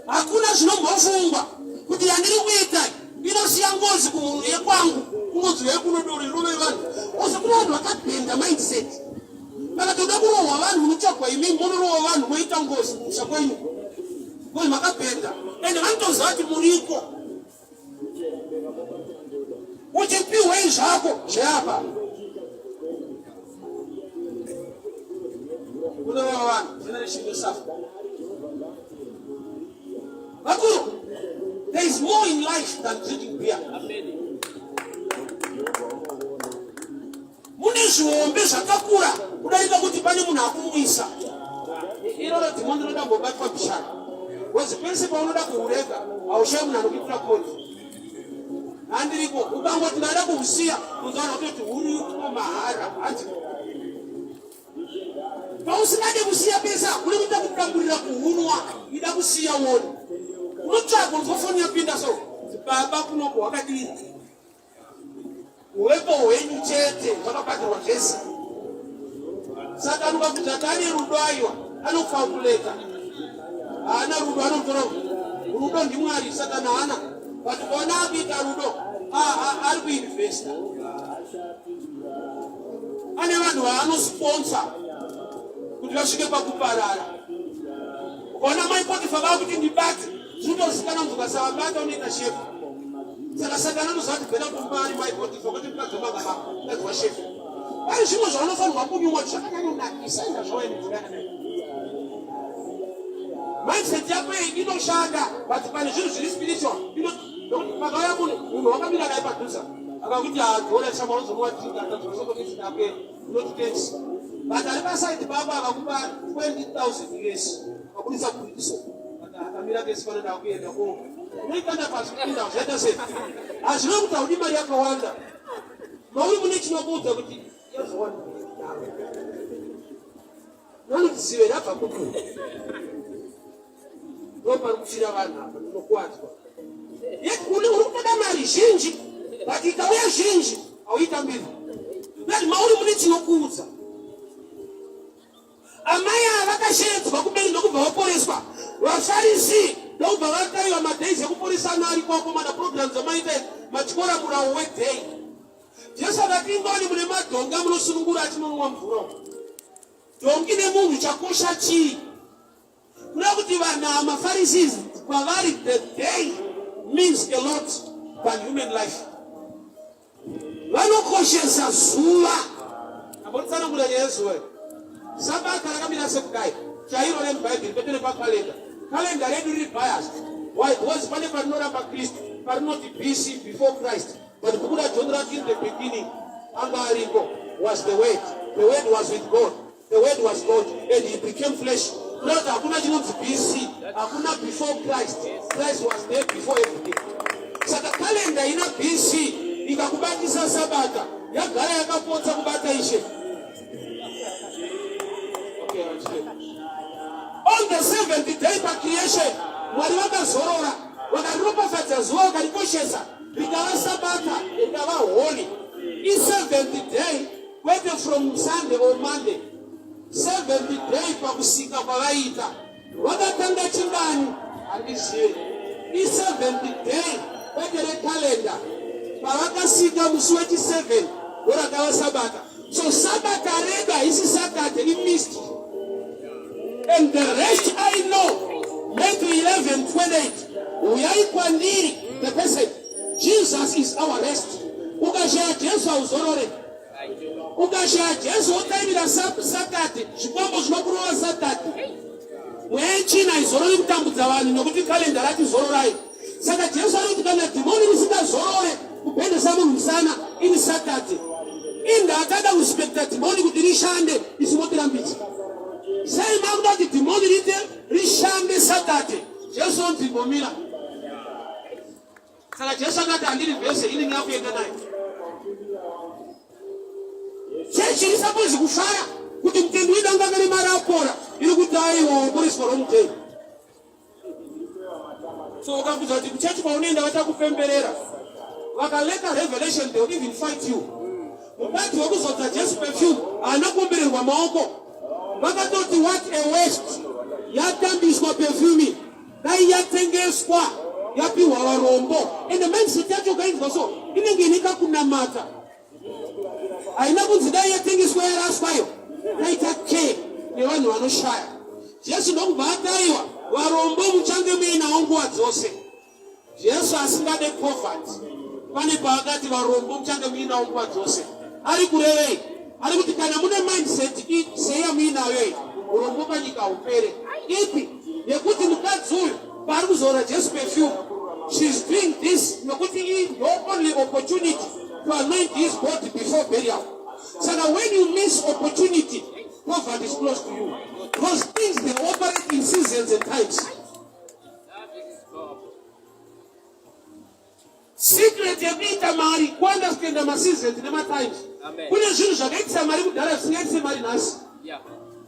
Hakuna zvinombofungwa kuti yandiri kuita inosiya ngozi kumunhu yekwangu kungonzi uyai kuno doro irove vanhu ose kune vanhu vakabhenda mindset kana toda kurohwa vanhu munotsvagwa imi munorohwa vanhu moita ngozi kumusha kwenyu ngozi makabhenda ende vanotoziva kuti muriko Uchipihwei zvako zveapa? Unorova vanhu generation yosafa. Vakuru, there is more in life than drinking beer. Mune zvihombe zvakakura kudarika kuti pane munhu akumwisa. Iroro dhimoni rinoda kumbobatwa bishana. Because pese paunoda kuurega haushayi munhu anokuitira kodi. Handiriko ukangoti ndada kuusiya unozoona kutoti uriko mahara hanzi pausingade kusiya pese hakuna kuita kudamburira kuhunwa ida kusiya woni unotsvaga unzwa foni yapinda so baba kunoko wakadii Uvepo hwenyu chete hwakabhadharwa zvese. Saka anokakuti ati ane rudo aiwa anokalkuleta. Haana rudo anotora rudo ndiMwari Satani haana. But ukaona akuita rudo ari kuinvesta. Ane vanhu vaanosponsor kuti vasvike pakuparara. Ukaona mai Potifa vakuti ndibate Zvinotozikanwa kuti ukasavabata unoita shefu. Saka Satani anoziva kuti bhena kumba ari mai Potifa kwete mukadzi wamanga mako, mukadzi washefu. Pane zvimwe zvaunofanirwa kunyumwa kuti zvakanyanyonakisa inga zvauya nenzira yakadai. Mindset yako iyi inoshanda but pane zvinhu zviri spiritual nokuti pakauya munhu munhu wakamira naye padhuze akakuti hadziona shamwari uzomuwa drink atadzosokonisina apera unoti thanks but ari pasaidi pako akakupa 20000 US wabudisa bhuiso akamira kesi panoda kuenda ko unoikanda pasi kupinda zvaita sei hazvina kuti haudi mari yakawanda mauri mune chinokuudza kuti yazowana nanotizive rabva kupi ndo pari kufira vanhu apa ndinokuwadzwa uri kutoda mari zhinji but ikauya zhinji hauitambiri mauri mune chinokuudza Amai ava vakasheedzwa kumberi ndokubva vaporeswa. VaFarisi ndokubva vataiwa madays ekuporesana ariko akomana programs amaita matyora murawo weday. Jesu akati ingoni mune madhongi amunosunungura achinonwa mvura. Dhongi nemunhu chakosha chii? Kuda kuti vanhu ava maFarisees kwavari the day means a lot than human life. Vanokoshesa zuva. Ambotsanangura nyaya yezuva. Sabata rakamira sekudai chairo remubhaibheri kwete repakalenda. Kalenda redu riri biased. Why? Because pane parinoramba Kristu, parinoti BC before Christ. But bhuku raJohn rati in the beginning anga ariko was the word. The word was with God. The word was God and he became flesh. Kureva hakuna chinonzi BC, hakuna before Christ. Christ was there before everything. Saka kalenda ina BC ikakubatisa sabata yagara yakapotsa kubata ishe. Okay, On the seventh day pa creation, Mwari vakazorora, vakaropafadza zuva vakarikoshesa. Rikava Sabata, rikava holy. I-seventh day, kwete from Sunday or Monday. Seventh day pakusika kwavaita. Vakatanga chingani? Handizive. I-seventh day, kwete recalendar. Pavakasika musi wechi-7 ndorakava Sabata. So Sabata redu haisi Saturday, imystery. And the rest I know, Matthew 11, 28, uyai kwandiri, the person, Jesus is our rest. Ukashaya Jesu hauzorore. Ukashaya Jesu wotaimira Saturday, zvikwambo zvinokurova Saturday. Mweya yechina haizorori kutambudza vanhu nekuti kalenda rati zororai. Saka Jesu ari kuti kana dhimoni risingazorore kupendesa munhu musana ini Saturday. Inda akada kuspekta dhimoni kuti rishande isu motirambidza. Sei makuda kuti dhimoni riite rishande Saturday? Jesu onzi mbomira. Saka Jesu akati handiri vhese ini ndinakuenda naye. Chechi iri suppose kufara kuti mutendi wedu anga akaremara apora iri kuti aiwa waporeswa wrong day. So ukabvunza kuti kuchechi kwaunoenda vachakupemberera vakaleka revelation they will even fight you. Mukadzi wekuzodza Jesu perfume haana kuombererwa maoko vakatoti what a waste yatambiswa perfume dai yatengeswa yapiwa varombo ende mindset yacho ukainzwa so inenge ine kakunamata haina kunzi dai yatengeswa yaraswayo taita care nevanhu vanoshaya jesu ndokubva ataiwa varombo muchange muinawo nguva dzose Jesu asingade poverty pane paakati varombo muchange muinawo nguva dzose. Ari kurevei? Ari kuti kana mune mindset seyamuinayo iyi, urombo panyika haupere. Ipi? Yekuti mukadzi uyu paari kuzora Jesu perfume, she's doing this nokuti iyi ndo only opportunity to anoint his body before burial. Saka when you miss opportunity, poverty is close to you. Because things they operate in seasons and times. Secret yekuita mari kuunderstanda maseasons nematimes. Kune zvinhu zvakaitisa mari kudhara zvisingaitise mari nhasi.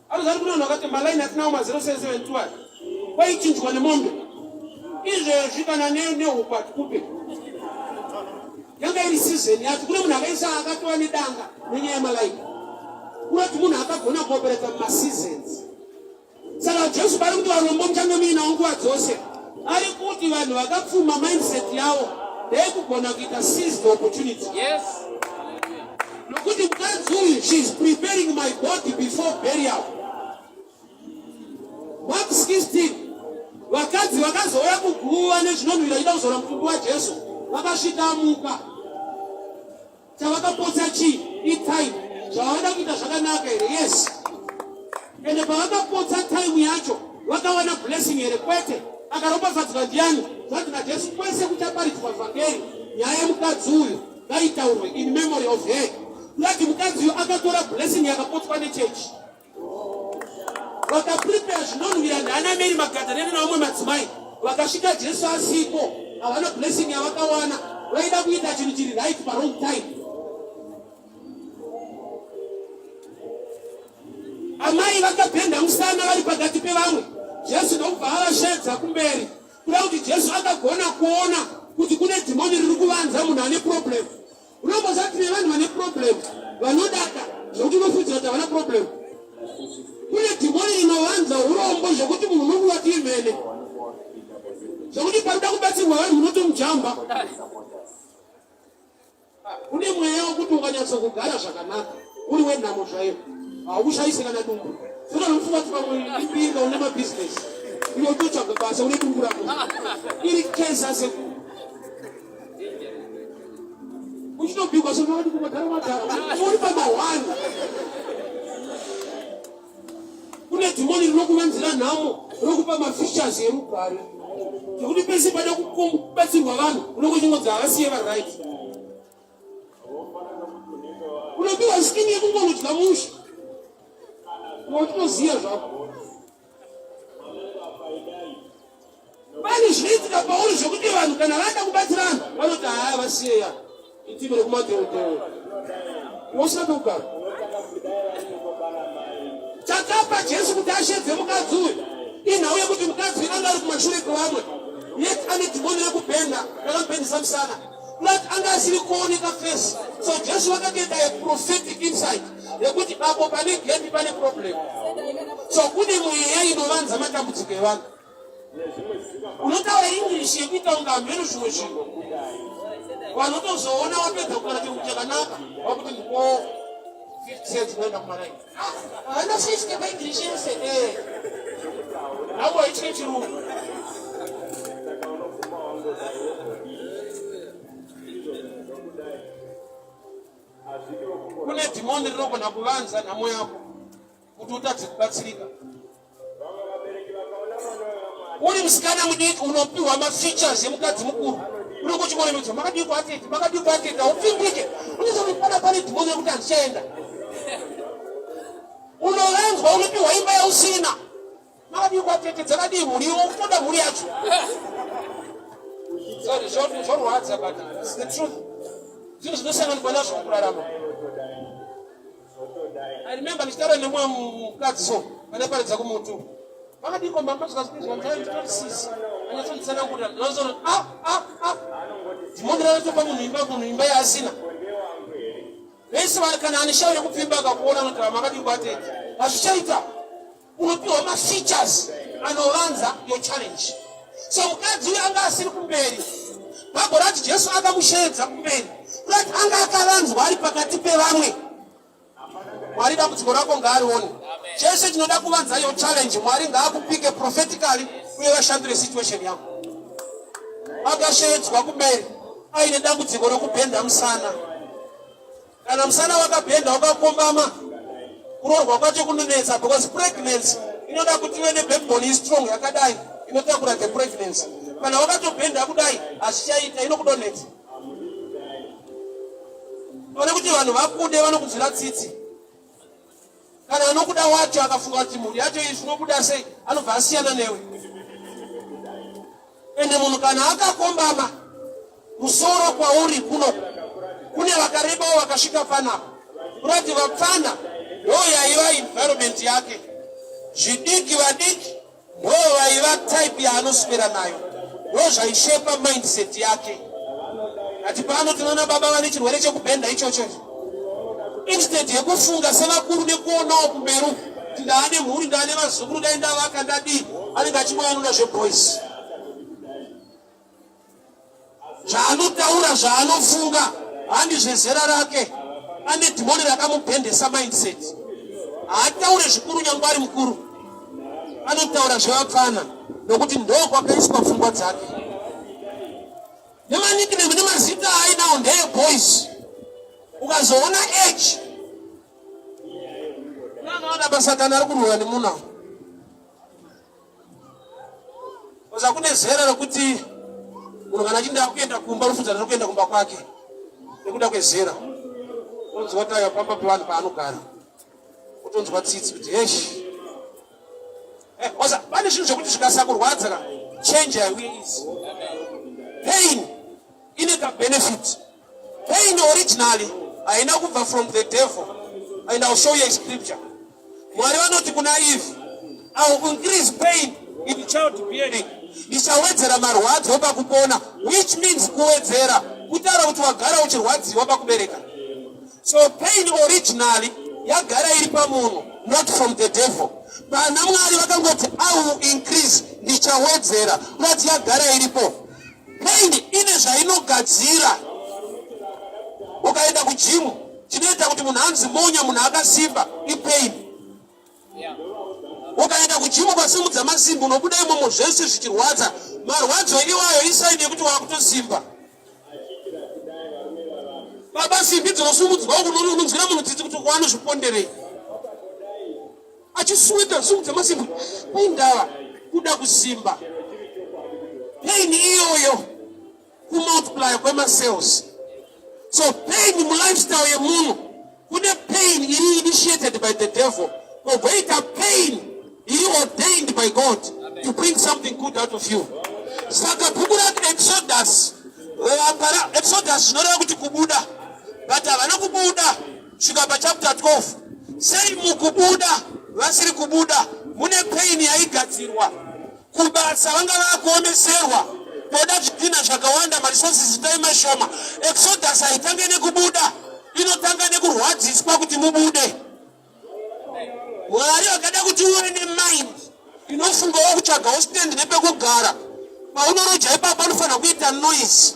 Anozati kune vanhu vakati malaini atinawo ma 0772 aya kwaichinjwa nemombe izvezvi kana nehuku hatikupe yanga iri season yacho kune munhu akaisa akatova nedanga nenyaya yemalaini kunoti munhu akagona kuoperata mumaseasons Saka Jesu pari kuti varombo muchange muinawo nguva dzose, ari kuti vanhu vakapfuma mindset yavo ndeyekugona kuita seize the opportunity. Yes. Nokuti mukadzi uyu she is preparing my body before burial. Mark 16 vakadzi vakazouya kuguva nezvinonhuhwira vachida kuzora mutumbi waJesu vakasvika amuka. Chavakapotsa chii? Itime. Zvavada kuita zvakanaka here? Yes. Ende pavakapotsa time yacho vakawana blessing here? Kwete. Akaropafadzwa ndiani? Zvanzi naJesu kwese kuchaparidzwa vhangeri nyaya yemukadzi uyu ngaitaurwe in memory of her. Kurati mukadzi uyu akatora blessing yakapotswa nechechi. Vakaprepare zvinonhuwira ndaana Mary Magadharena navamwe madzimai vakasvika Jesu asipo, havana blessing yavakawana. Vaida kuita chinhu chiri right pa wrong time. Amai vakabhenda musana vari pakati pevamwe, Jesu ndokubva avashedza kumberi. Kuda kuti Jesu akagona kuona kuti kune dhimoni riri kuvanza munhu ane problem. Unomboziva tine vanhu vane problem vanodada zvekuti unofungidzira kuti havana problem. Kune dhimoni rinovanza urombo zvekuti munhu unonguvati imene zvekuti panoda kubatsirwa vanhu unotomujamba. Kune mweya wekuti ukanyatso kugara zvakanaka uri wenhamo zvayo haukushaisi kana dumbu. Saka unofunga kuti pamwe ipinga une mabhizinesi iwe utotsvaga basa une dumbu rako iri kesa sekuru uchitobikwa sokavati kumadhara madhara uri pamahwani kune dhimoni rinokuvanzira nhamo rokupa mafeatures erugare zvekuti pese pada kubatsirwa vanhu unongochingoti havasiye varight unopiwa skini yekungonodya musha wautoziva zvako Pane zvinoitika pauri zvekuti vanhu kana vada kubatsirana vanoti haya vasiyeya itimu rekumadheodheo wosina pekugara. Chakapa Jesu kuti ashedze mukadzi uyu inhau yekuti mukadzi uyu anga ari kumashure kwevamwe yet ane dhimoni rekubhenda rakamubhendisa musana. Kurati anga asiri kuoneka face. So Jesu vakatoita a prophetic insight yekuti apo pane gap pane problem. So kune mweya inovanza matambudziko evanhu. Unotaura English yekuita kunge hameno zvimwe zvinhu. Vanotozoona wapedza kutaura chirungu chakanaka wakuti ndiko 50 cents kuenda kumaraini. Haana 50 paEnglish yese eh. Navo haitye chirungu. Kune dhimoni rinogona kuvanza nhamo yako kuti utadze kubatsirika. Uri musikana mudiki unopiwa mafeatures emukadzi mukuru unenge uchingoremedzwa makadii kwatete makadii kwatete haupfindike unenge pana pane dhimoni rekuti handichaenda unovanzwa unopiwa imba yausina makadii kwatete dzakadii mhuri iwo utoda mhuri yacho sorry zvorwadza but it's the truth zvinhu zvinosanganikwa nazvo mukurarama I remember ndichitaura nemumwe mukadzi so pandaparidza kumutu vakadiko mama zvikazvitori sisi anyatsonditsanangurira ndinozoona ah ah ah dhimoni ranotopa munhu imba munhu imba yaasina vese kana ane shavi rekupfimba akakuona anoti makadii kwatete hazvichaita unopiwa mafeatures anovanza your challenge so mukadzi uyu anga asiri kumberi bhabho rati jesu akamusheedza kumberi kurati anga akavanzwa ari pakati pevamwe mwari dambudziko rako ngaarione chese chinoda kuvanza your challenge mwari ngaakupike prophetically uye vashandure situation yako akasheedzwa kumberi aine dambudziko rekubhenda musana Kana musana wakabhenda wakakombama, kuroorwa kwacho kunonetsa because pregnancy inoda kuti ive nebackbone istrong yakadai inotakura the pregnancy. Kana wakatobhenda kudai hazvichaita, inokudonetsa. Pane kuti vanhu vakude vanokunzwira tsitsi. Kana anokuda wacho akafunga kuti mhuri yacho iyi zvinobuda sei, anobva asiyana newe. Ende munhu kana akakombama musoro kwauri kuno kune vakarebawo vakasvika panapa kurati vapfana ndo yaiva environment yake zvidiki vadiki ndo vaiva type yaanoswera nayo ndo zvaishepa mindset yake ati pano tinoona baba vane chirwere chekubhenda ichocho instead yekufunga sevakuru nekuonawo kumberi uku kuti ndaane mhuri ndaane vazukuru dai ndavaka ndadii anenge achingova anoda zveboys zvaanotaura zvaanofunga handi zvezera rake ane dhimoni rakamubhendesa mindset haataure zvikuru nyangwe ari mukuru anotaura zvevapfana nokuti ndo kwakaiswa pfungwa dzake nemanikname nemazita aainawo ndeyeboys ukazoona age unoona pasatani ari kurwira nemuna Koza kune zera rokuti munhu kana achinge akuenda kumba rufudza rari kuenda kumba kwake nekuda kwezera unonzwa kuti aya pamba pevanhu paanogara utonzwa tsitsi kuti heshi eh, oza pane zvinhu zvekuti zvikasakurwadza ka change haiuye easy pain ine kabenefit Pain originally haina kubva from the devil and I'll show you a scripture. Mwari vanoti kuna Eve, I will increase pain in child bearing. Ndichawedzera marwadzo pakupona which means kuwedzera kutaura kuti wagara uchirwadziwa pakubereka. So pain originally yagara iri pamunhu not from the devil. Pana Mwari vakangoti I will increase ndichawedzera kurati yagara iripo. Pain ine zvainogadzira. Ukaenda kujimu chinoita kuti munhu anzi monya munhu akasimba ipain. Ukaenda kujimu kwasimudza masimbi unobuda imomo zvese zvichirwadza. Marwadzo iwayo isaini yekuti wakutosimba. Baba simbi dzinosumudzwa uku unonzwira munhu tsitsi kuti wanozviponderei. Achisweta simudza masimbi paindava kuda kusimba. Pain iyoyo kumultiplya kwemacells. So pain mulifestyle yemunhu kune pain iri initiated by the devil kogoita pain iri ordained by God to bring something good out of you. Saka bhuku raExodus Exodus zvinoreva kuti kubuda but havana kubuda svika pachapter 12 sei mukubuda vasiri kubuda mune pain yaigadzirwa kubasa vanga vakuomeserwa Toda zvidhina zvakawanda, maresources itai mashoma. Exodus haitange nekubuda, inotanga nekurwadziswa kuti mubude. Mwari akada kuti uve nemind inofungawo kutsvagawo stand nepekugara. Paunoroja ipapo panofanira kuita noise.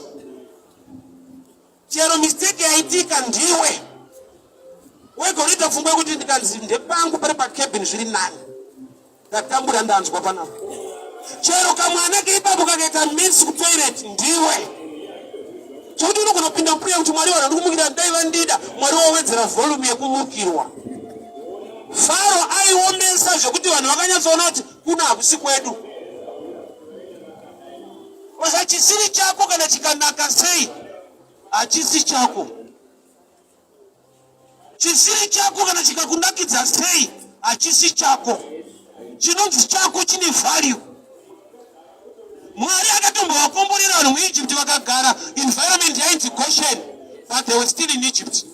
Chero mistake yaitika ndiwe wega unoita pfungwa yekuti ndikanzi ndepangu pari pacabin zviri nani. Ndatambura ndanzwa panapa. Chero kamwana keipapo kakaita mess kutoilet ndiwe. Chekuti unogona kupinda muprayer kuti Mwari vanhu ndikumukira dai vandida Mwari wowedzera volume yekumukirwa. Faro aiomesa zvekuti vanhu vakanyatsoona kuti kuno hakusi kwedu. Oza chisiri chako kana chikanaka sei hachisi chako. Chisiri chako kana chikakunakidza sei hachisi chako. Chinonzi chako chine value. Mwari akatombovakomborera vanhu muEgypt vakagara environment yainzi Goshen but they were still in Egypt.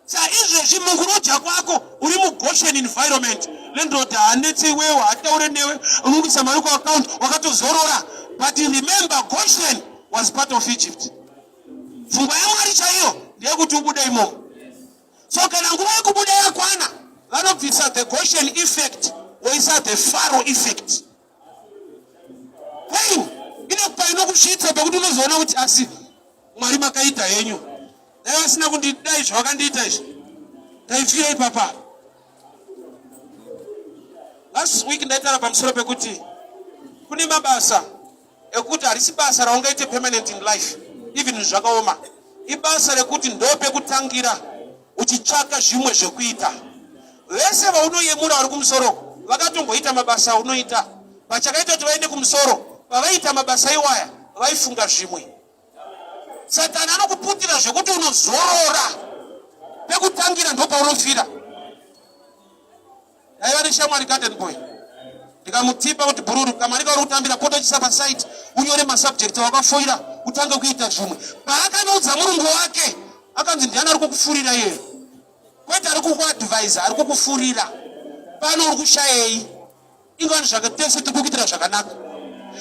Saizvezvi mukuroja kwako uri muGoshen environment. Landlord haanetse iwewe, haataure newe, unongoisa mari kuaccount wakatozorora. But remember Goshen was part of Egypt. Pfungwa yaMwari chaiyo ndeyekuti ubude imomo. So kana nguva yekubuda yakwana, vanobvisa the Goshen effect voisa the Pharaoh effect. Pain inokupa inokusvitsa pekuti unozoona kuti asi Mwari makaita henyu, dai vasina kundidai zvavakandiita izvi ndaifira ipapa. Last week ndaitaura pamusoro pekuti kune mabasa ekuti harisi basa raungaite permanent in life even zvakaoma ibasa rekuti ndopekutangira uchitsvaka zvimwe zvekuita vese vaunoyemura vari kumusoro vakatomboita mabasa aunoita pachakaita kuti vaende kumusoro pavaiita mabasa iwaya vaifunga zvimwe satani anokuputira zvekuti unozorora pekutangira ndopaunofira Ndaiva neshamwari garden boy ndikamutipa kuti bhururu kamari kauri kutambira pota uchisa pasite unyore masubject awakafoira utange kuita zvimwe. Paakanoudza murungu wake akanzi ndiani ari kukufurira iyeyo? Kwete ari kukuadvisa, ari kukufurira. Pano uri kushayei? Ingani zvakatese tiri kukuitira zvakanaka.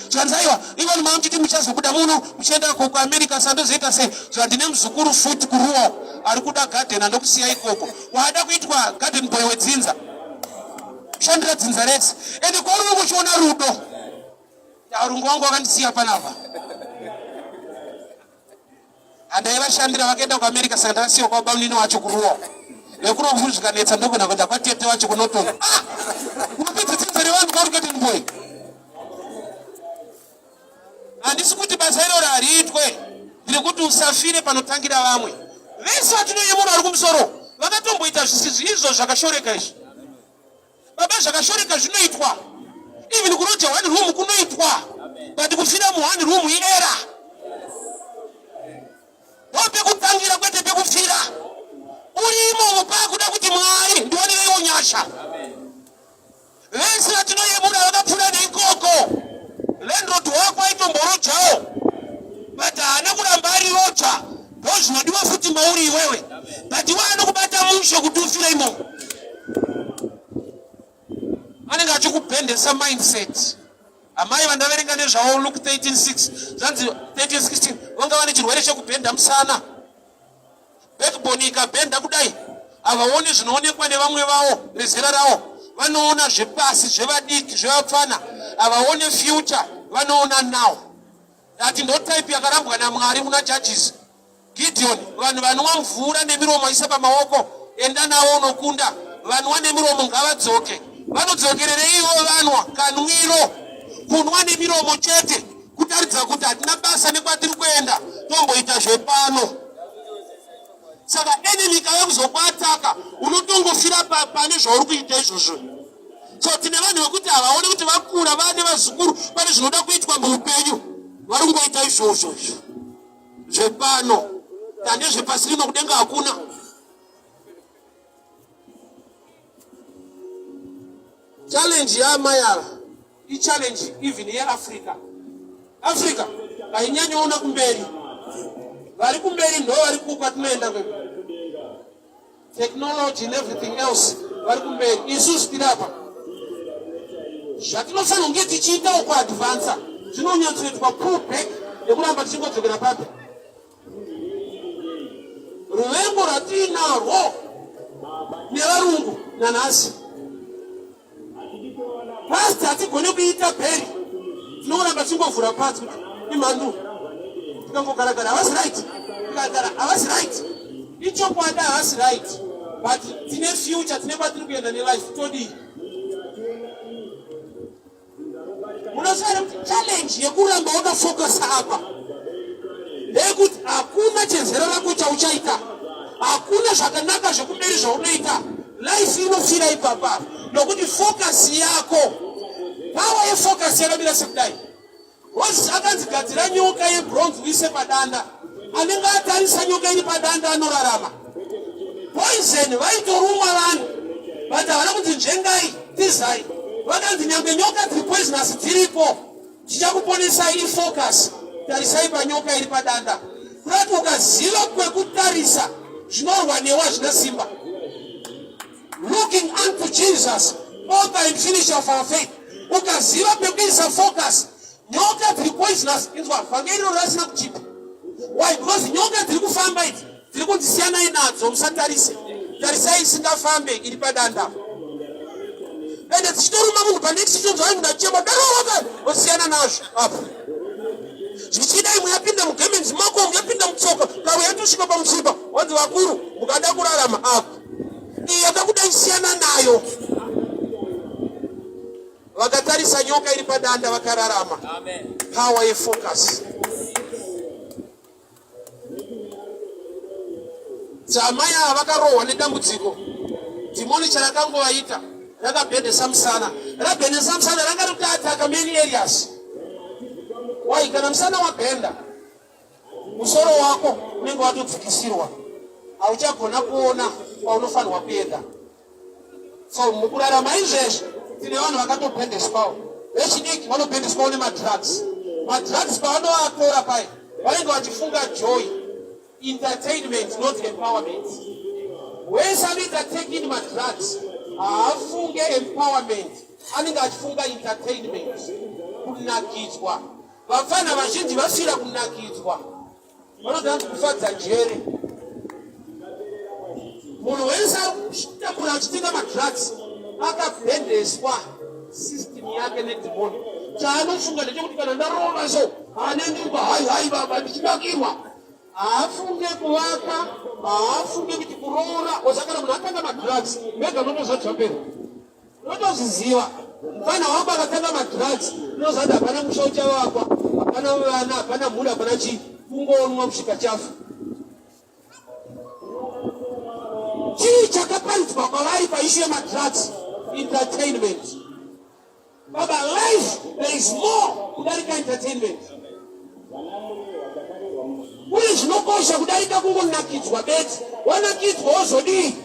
Zvanzi aiwa ingani mamuchiti muchazobuda muno muchienda kuAmerica sandozoita sei? Zvanzi ndine muzukuru futi kuruwa ari kuda garden andokusiya ikoko. Wada kuitwa garden boy wedzinza. Shandira dzinza rese. Ende kwauri unenge uchiona rudo. Arungu wangu wakandisiya panapa. Handaivashandira vakaenda kuAmerica saka ndakasiya kwa bamunini wacho kuruwa. Vekuno kufu zvikanetsa ndogona kuenda kwatete wacho kunotonga. Ah! Unopedza dzinza revanhu kwauri garden boy. Handisi kuti basa iroro hariitwe, ndiri kuti usafire panotangira vamwe. Vese vatinoyemura vari kumusoro vakatomboita zvisizvi izvo zvakashoreka izvi. Baba, zvakashoreka zvinoitwa, even kuroja one room kunoitwa, but kufira mu one room iera. Ndopekutangira kwete pekufira. Uri imomo pakuda kuti Mwari ndionereiwo nyasha. Vese vatinoyemura vakapfuura neikoko. Landlord wako aitomborojawo but haana kuramba ari roja. Ndozvinodiwa futi mauri iwewe, but iwe anokubata mushe kuti ufire imomo. Anenge achikubhendesa mindset. Amai vandaverenga nezvavo Luke 13:6 zvanzi 13:16 vanga vane chirwere chekubhenda musana. Backbone ikabhenda kudai havaoni zvinoonekwa nevamwe vavo vezera ravo, vanoona zvepasi zvevadiki zvevapfana, havaone future, vanoona now. Ndati ndo type yakarambwa naMwari muna Judges. Gideon, vanhu vanwa mvura nemiromo isa pamaoko, enda nawo unokunda. Vanwa nemiromo ngavadzoke. Vanodzokererei ivo vanwa kanwiro? Kunwa nemiromo chete kutaridza kuti hatina basa nekwatiri kuenda, tomboita zvepano. Saka enemy ikauya kuzokuataka unotongofira pane zvauri kuita izvozvo. So tine vanhu vekuti havaone kuti vakura vane vazukuru, pane zvinoda kuitwa muupenyu, vari kungoita izvozvo izvo zvepano tande zvepasi rino kudenga hakuna. Challenge yaamai ava ichallenge even yeAfrica. Africa hainyanyoona kumberi, vari kumberi ndo vari kwatinoenda kwedu, technology and everything else vari kumberi, isusu tiri apa. Zvatinofanira kunge tichiitawo kuadvansa Zvinonyatsoitwa pull back nekuramba tichingodzokera papi. Ruvengo rwatiinarwo nevarungu nanhasi. Past hatigone kuita bheri, tinoramba tichingovhura pasi kuti imhandu, tikangogaragara havasi right, tikagara havasi right. Ichokwadi havasi right, but tine future, tine kwatiri kuenda nelife, todii? Munoziva here kuti challenge yekuramba wakafocusa apa ndeyekuti hakuna chezera rako chauchaita, hakuna zvakanaka zvekumberi zvaunoita. Life inofira ipapa nokuti focus yako, power yefocus yakamira sekudai. Moses akanzi gadzira nyoka yebronze uise padanda. Anenge atarisa nyoka iri padanda anorarama. Poison vaitorumwa vanhu but havana kunzi nzvengai tizai. Vakanzi nyangwe nyoka dziri poisonous dziripo tichakuponesai ifocus. Tarisai panyoka iri padanda. Kurati ukaziva kwekutarisa zvinorwa newe hazvina simba. Looking unto Jesus, author and finisher of our faith. Ukaziva pekuisa focus, nyoka dziri poisonous. Inzwa, vhangeri iro rasina kuchipa. Why? Because nyoka dziri kufamba idzi dziri kunzi siyanai nadzo, musatarise. Tarisai isingafambe iri padanda. Ende dzichitoruma munhu panext chichonzwa munhu achichema darova osiyana nazvo apo. Zvichida imwe yapinda mugemenzi mako, imwe yapinda mutsoka, kamwe yatosvika pamusipa, wanzi vakuru mukada kurarama apo. Iyi yakakuda isiyana nayo. Vakatarisa nyoka iri padanda vakararama. Power yefocus. Amai ava vakarohwa nedambudziko. Dhimoni charakangovaita rakabhendesa musana. Rabhendesa musana ranga rikuataka many areas. Why? Kana musana wabhenda musoro wako unenge watodzikisirwa, hauchagona kuona kwaunofanirwa kuenda. So mukurarama izvezvi tine vanhu vakatobhendeswawo, vechidiki vanobhendeswawo nemadrugs. Madrugs pavanoatora pai vanenge vachifunga joy, entertainment, not empowerment. Wese anoita take in madrugs haafunge empowerment, anenge achifunga entertainment, kunakidzwa. Vapfana vazhinji vafira kunakidzwa, vanoti hanzi kufadza njere. Munhu wese ari kutambura achitenga madrugs akabhendeswa system yake nedhimoni. Chaanofunga ndechekuti kana ndarova so hanendirwa hai hai baba ndichinakirwa. Haafunge kuvaka, haafunge kuti kuroora. Osakana munhu atanga madrugs mega munotozvadzvambera. Unotozviziva mfana wangu akatanga madrugs unoziva kuti hapana musha uchavakwa, hapana vana, hapana mhuri, hapana chii, kungonwa kusvika chafa. Chii chakaparidzwa kwavari paishu yemadrugs? Entertainment. Baba, life there is more kudarika entertainment. Kune zvinokosha kudarika kungonakidzwa bedzi. Wanakidzwa wozodii?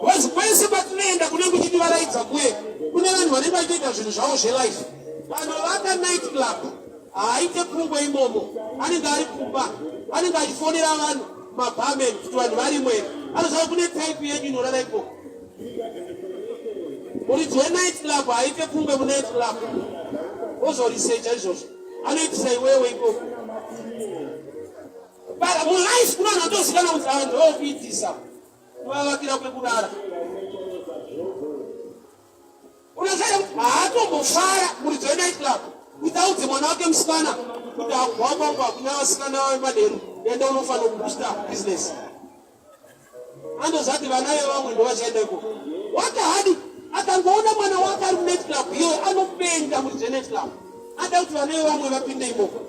Because kwese kwatinoenda kunenge kuchitivaraidza kuye kune vanhu vanenge vachitoita zvinhu zvavo zvelife. Vanovaka night club haaite pungwe imomo, anenge ari kumba, anenge achifonera vanhu mabarman kuti vanhu varimo here. Anoziva kune type yenyu inorara ikoko. Muridzi wenight club haaite pungwe munight club, ozorisecha izvozvo, anoitisa iwewe ikoko. But mulife kune vanhu vatozikanwa kuti ava ndokuitisa kuvavakira kwekurara. Unoziva kuti haatombofara muridzi wenight club kuti audze mwana wake musikana kuti agwagwagwa hakuna vasikana vemanheru enda unofanira kubooster business. Andozati vana vevamwe ndovachaenda ikoko. Wake hadi akangoona mwana wake ari munight club iyoyo anopenga muridzi wenight club. Ada kuti vana vevamwe vapinde ikoko.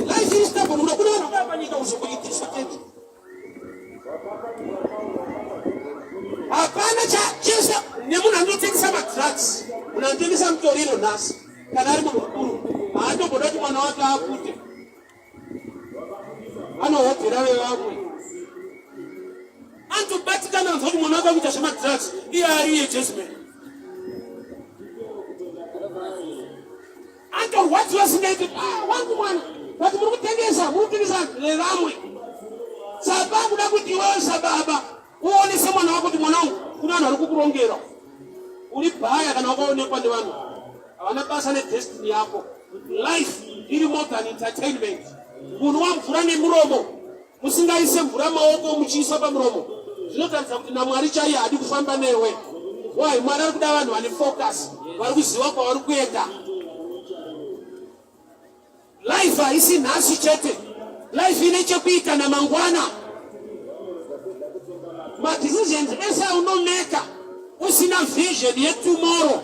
Life is stubborn. Unobuda vanhu vakapa nyika kuzokuitiswa chete. Hapana chese nemunhu anotengesa madrugs, munhu anotengesa mutoriro nhasi kana ari munhu mukuru haatomboda kuti mwana wake apute anohodzera vevamwe anotobatikana anzwa kuti mwana wake akuita zvemadrugs iye ari iye jesman atorwadziwa singaiti ah, wangu mwana but muri kutengesa muri kutengesa vevamwe saka kuda kuti iwewe sababa uonese mwana wako kuti mwana wangu kuna vanhu vari kukurongera. Uri bhaya kana wakaonekwa nevanhu havana basa nedestiny yako. Life iri more than entertainment. Kunwa mvura nemuromo musingaise mvura maoko muchiisa pamuromo zvinotaridza kuti naMwari chaiye haadi kufamba newe. Why? Mwari ari kuda vanhu vane focus, vari kuziva kwavari kuenda. Life haisi nhasi chete. Life ine chekuita namangwana. Madecisions ese aunomeka usina vision yetomorrow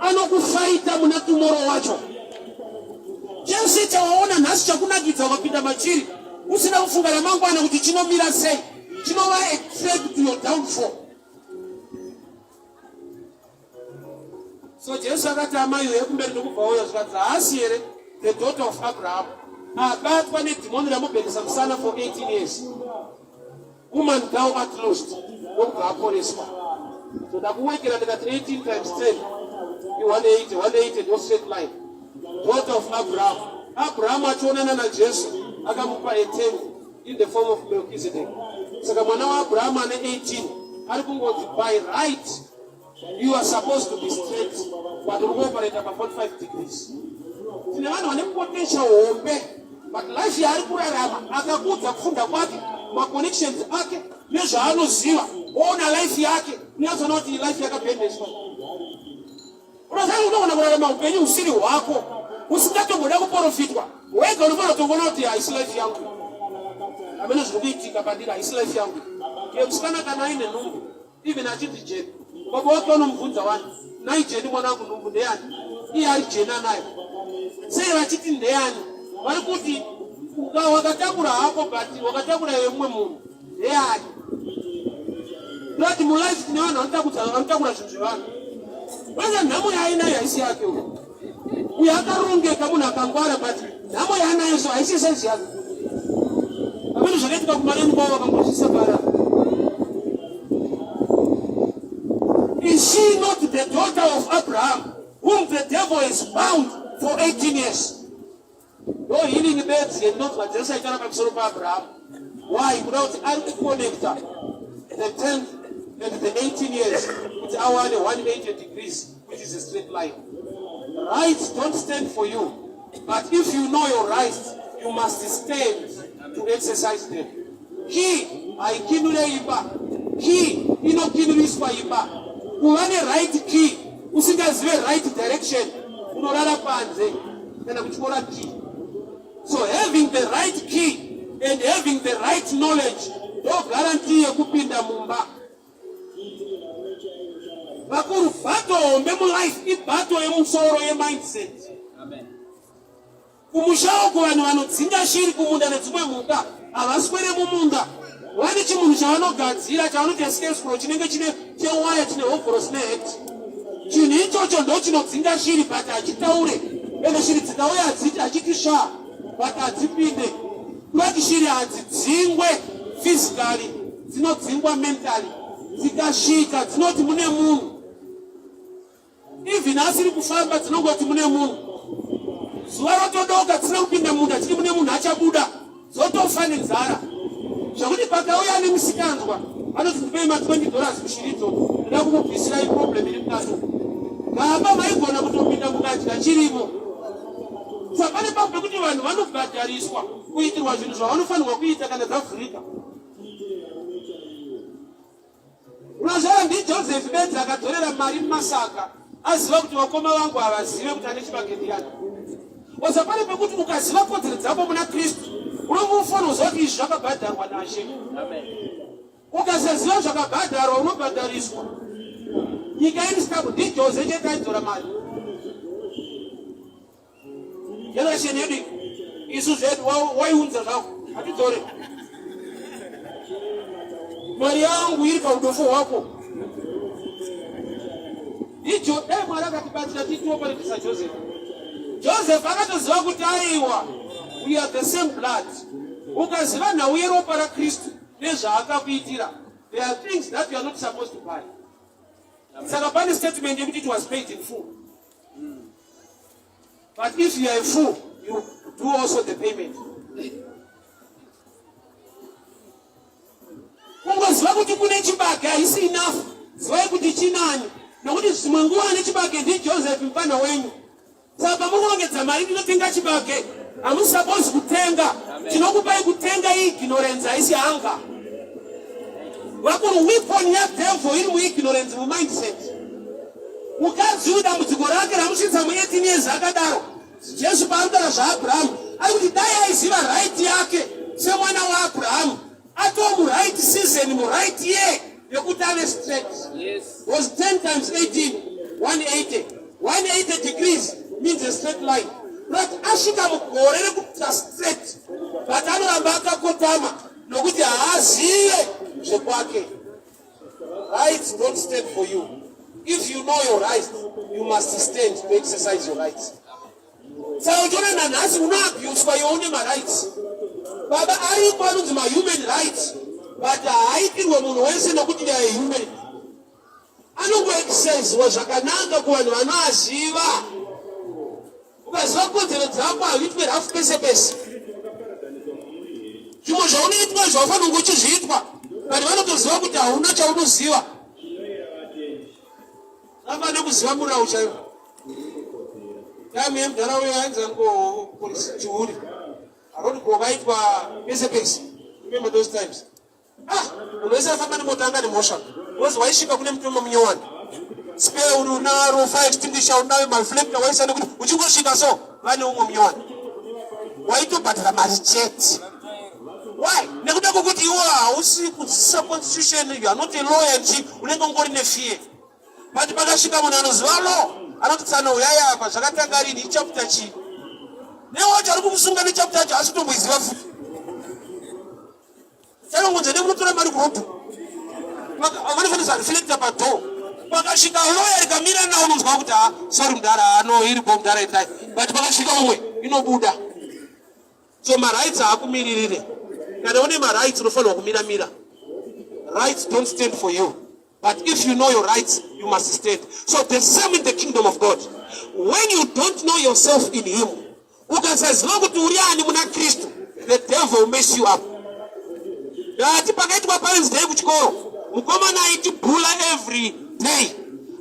anokufaita muna tomorrow wacho. Chese chawaona nhasi chakunakidza ukapinda machiri usina kufunga ramangwana kuti chinomira sei, chinova a trap to your downfall. So Jesu akati amai uye kumberi ndokubva uya zvikanzi haasi here the daughter of Abraham abatwa nedhimoni ramubhekesa musana for 18 years woman thou art lost ndokubva aporeswa. So ndakuwekera ndikati 18 times 10 i180 180 ndo straight line daughter of Abraham. Abraham achionana naJesu akamupa a tenth in the form of Melchizedek. Saka mwana waAbraham ane 18 ari kungonzi by right You are supposed to be straight but uri kuoperata pa 45 degrees. Tine vanhu vane potential hombe but life yaari kurarama akakudza kufunda kwake, maconnections ake nezvaanoziva oona life yake unyatsoona kuti life yakabhendeswa. Unoziva unogona kurarama upenyu husiri hwako usingatomboda kuprofitwa wega unofanira kutongoona kuti haisi life yangu amene zviri kuitika pandiri haisi life yangu. Musikana kana aine nhumbu Even achinzi Jeni, baba wake vanomubvunza wani, nhai Jeni mwana wangu nhumbu ndeyani? Iye ari Jeni anayo. Sei vachiti ndeyani? Vari kuti wakatakura hako but wakatakura yemumwe munhu ndeyani? Ndoti mulife tine vanhu vanotakura zvinhu zvevanhu. Kwanza nhamo yaainayo haisi yake uyo. Uyo akarongeka munhu akangwara but nhamo yaanayo so haisi size yake. Pamene zvakaitika kumareni kwavo vakangozvisa para. Is she not the daughter of Abraham whom the devil has bound for 18 years? Ndo healing bedzi yendinonzwa Jesu aitaura pamusoro paAbraham. Why? Kuda kuti ari kuconnecta the 10th and the 18 years kuti awane 180 degrees which is a straight line. Rights don't stand for you, but if you know your rights, you must stand to exercise them. Key haikinure imba, key inokinuriswa imba. Kuva neright key usingazive right direction unorara panze kana kutyora key. So having the right key and having the right knowledge ndo guarantee yekupinda mumba. Vakuru, battle hombe mulife ibattle yemusoro yemindset. Amen. Kumusha uku vanhu vanodzinga shiri kumunda nedzimwe mhuka havaswere mumunda. Vane chimunhu chavanogadzira chavanoti escape chinenge chine chewaya chine hovhorosi neheti. Chinhu ichocho ndo chinodzinga shiri but hachitaure. Ende shiri dzikauya hadziti hachiti shaa but hadzipinde. Kurati shiri hadzidzingwe physically dzinodzingwa mentally. Dzikasvika dzinoti mune munhu. Even asiri kufamba dzinongoti mune munhu. Zuva rotodoka dzisina kupinda munda chiti mune munhu achabuda dzotofa nenzara. Zvekuti pakauya nemusikanzwa anoti ndipei ma 20 dollars kushiridzo ndoda kukubvisirai problem iri mukati. Gamba maigona kutopinda mukadya chirimo. Saka pane papo pekuti vanhu vanobhadhariswa kuitirwa zvinhu zvavanofanirwa kuita kana dzavhurika. Unozvara ndiJoseph bedzi akadzorera mari mumasaga aziva kuti vakoma vangu havazive kuti ane chibage ndiyani. Oza pane pekuti ukaziva kodzero dzako muna Kristu unongofanira kuziva kuti izvi zvakabhadharwa naShe. Ukasaziva zvakabhadharwa unobhadhariswa. Nyika iri stable ndiJose chete aidzora mari. Generation yedu isu zvedu waiunza zvako hatidzore mari yangu iri paudofo hwako icho dai mwari akatibatsira titioparitisa joseph joseph akatoziva kuti aiwa we are the same blood ukaziva nhau yeropa rakristu nezvaakakuitira there are things that you are not supposed to buy saka pane statement yekuti it was paid in full But if you are a fool, you do also the payment. Kungoziva kuti kune chibage haisi enough. Zivai kuti chinani. Nokuti zvimwe nguva ane chibage ndiJoseph mupfanha wenyu. Saka pamuri kurongedza mari ndinotenga chibage, hamusi supposed kutenga. Tinokupai kutenga ignorance haisi hunger. Vakuru weapon yadevil iri muignorance mumindset. Mukadzi uyu dambudziko rake ramusvitsa mu 18 years akadaro. Jesu paanotaura zvaAbrahamu ari kuti dai aiziva right yake semwana waAbrahamu atoo muright season muright year yekuti ave straight. Yes. Was 10 times 18 180 180 degrees means a straight line. But asvika mugore rekuita straight but anoramba akakotama nokuti haazive zvekwake. Rights don't stand for you. If you know your rights, you must stand to exercise your rights. Saka uchiona nanhasi unoabuswa iwe une marights. Baba ariko anonzi mahuman rights but haaitirwe munhu wese nokuti they are human. Anongoexercisewa zvakanaka kuvanhu vanoaziva. Ukaziva kodzero dzako hauitwe rafu pese pese. Zvimwe zvaunoitwa izvo haufaniri kunge uchizviitwa but vanotoziva kuti hauna chaunoziva. Vanofanira kuziva murau chaiwo. Time yemudhara uyo ainzi ango polisi chihuri. Road block aitwa pese pese. Remember those times? Ah, munhu wese afamba nemota anga nemhosva. Because waisvika kune mutemo munyowani. Spare uri unaro, fire extinguisher unayo, mareflector waisa nekuti uchingosvika so vane umwe munyowani. Waitobhadhara mari chete. Why? Nekuda kwekuti iwe hausi kudzidzisa constitution, you are not a lawyer nchi, unenge ungori nefear. But pakasvika munhu anoziva law, anoti tsano uyai apa, zvakatanga rini, ichapter chii? Newacho ari kukusunga nechapter yacho asi kutomboiziva futi. Chanongonzi ende kunotora mari kuroad. Vanofanisa reflector padoor. Pakasvika lawyer rikamira nawo unonzwa kuti ah sorry mudhara ah no iri bo mudhara itai. But pakasvika umwe inobuda. So marights haakumiririre. Kana une marights unofanirwa kumira mira. Rights don't stand for you. But if you know your rights, you must stand. So the same in the kingdom of God. When you don't know yourself in him, ukasaziva kuti uri ani muna Kristu, the devil will mess you up. Ndati pakaitwa parents day kuchikoro, mukomana aitibhula every day.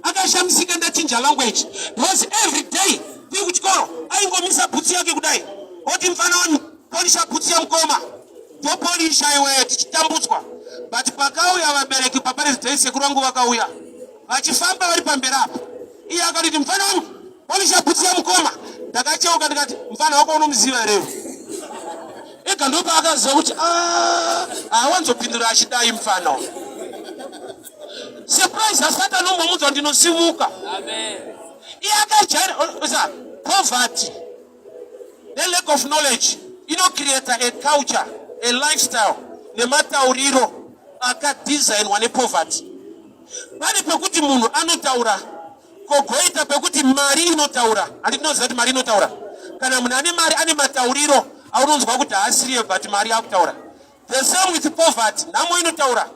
Akashamisika ndachinja language because every day tiri kuchikoro aingomisa bhutsu yake kudai oti mfana wani polisha bhutsu yamukoma topolisha iwe tichitambudzwa but pakauya vabereki paparents day sekuru vangu vakauya vachifamba vari pamberi apa iye akatiti mfana wangu polisha bhutsu yamukoma ndakacheuka ndikati mfana wako unomuziva here ega ndopaakaziva kuti ah, haawanzopindura achidai mfana surprise asati anombomudzwa ndinosimuka iye akajaira poverty The lack of knowledge inocreata a culture, a lifestyle nematauriro akadesignwa nepoverty. Pane pekuti munhu anotaura kogoita pekuti mari inotaura. Handiti tinoziva kuti mari inotaura. Kana munhu ane mari ane matauriro aunonzwa kuti haasiriye but mari yakutaura. The same with poverty, nhamo inotaura.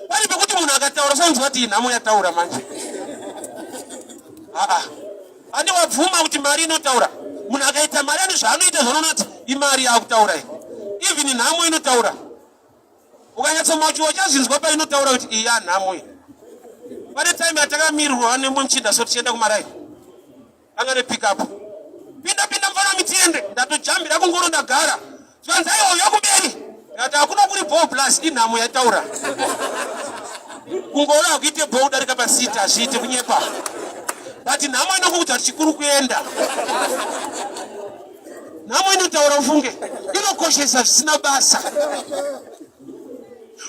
Pane pekuti munhu akataura sonzwa kuti nhamo yataura manje. Aa, ane wabvuma kuti mari inotaura. Munhu akaita mari ane zvaanoita zvanoona kuti imari yakutaura iyi. Even nhamo inotaura. Ukanyatsomachiwa uchazvinzwa painotaura kuti iyi yanhamo iyi. Pane time yatakamirirwa nemumwe muchinda so tichienda kumaraini. Anga ne pick up. Pinda pinda mfana mitiende. Ndatojambira kungoro ndagara. Zvanzi aiwa uya kumberi. Ndikati hakuna kuri ball plus inhamo yataura. Kungoro hakuite ball kudarika pasiti hazviite kunyepa. But nhamo inokuudza kuti chikuru kuenda. Nhamo inotaura ufunge. Inokoshesa zvisina basa.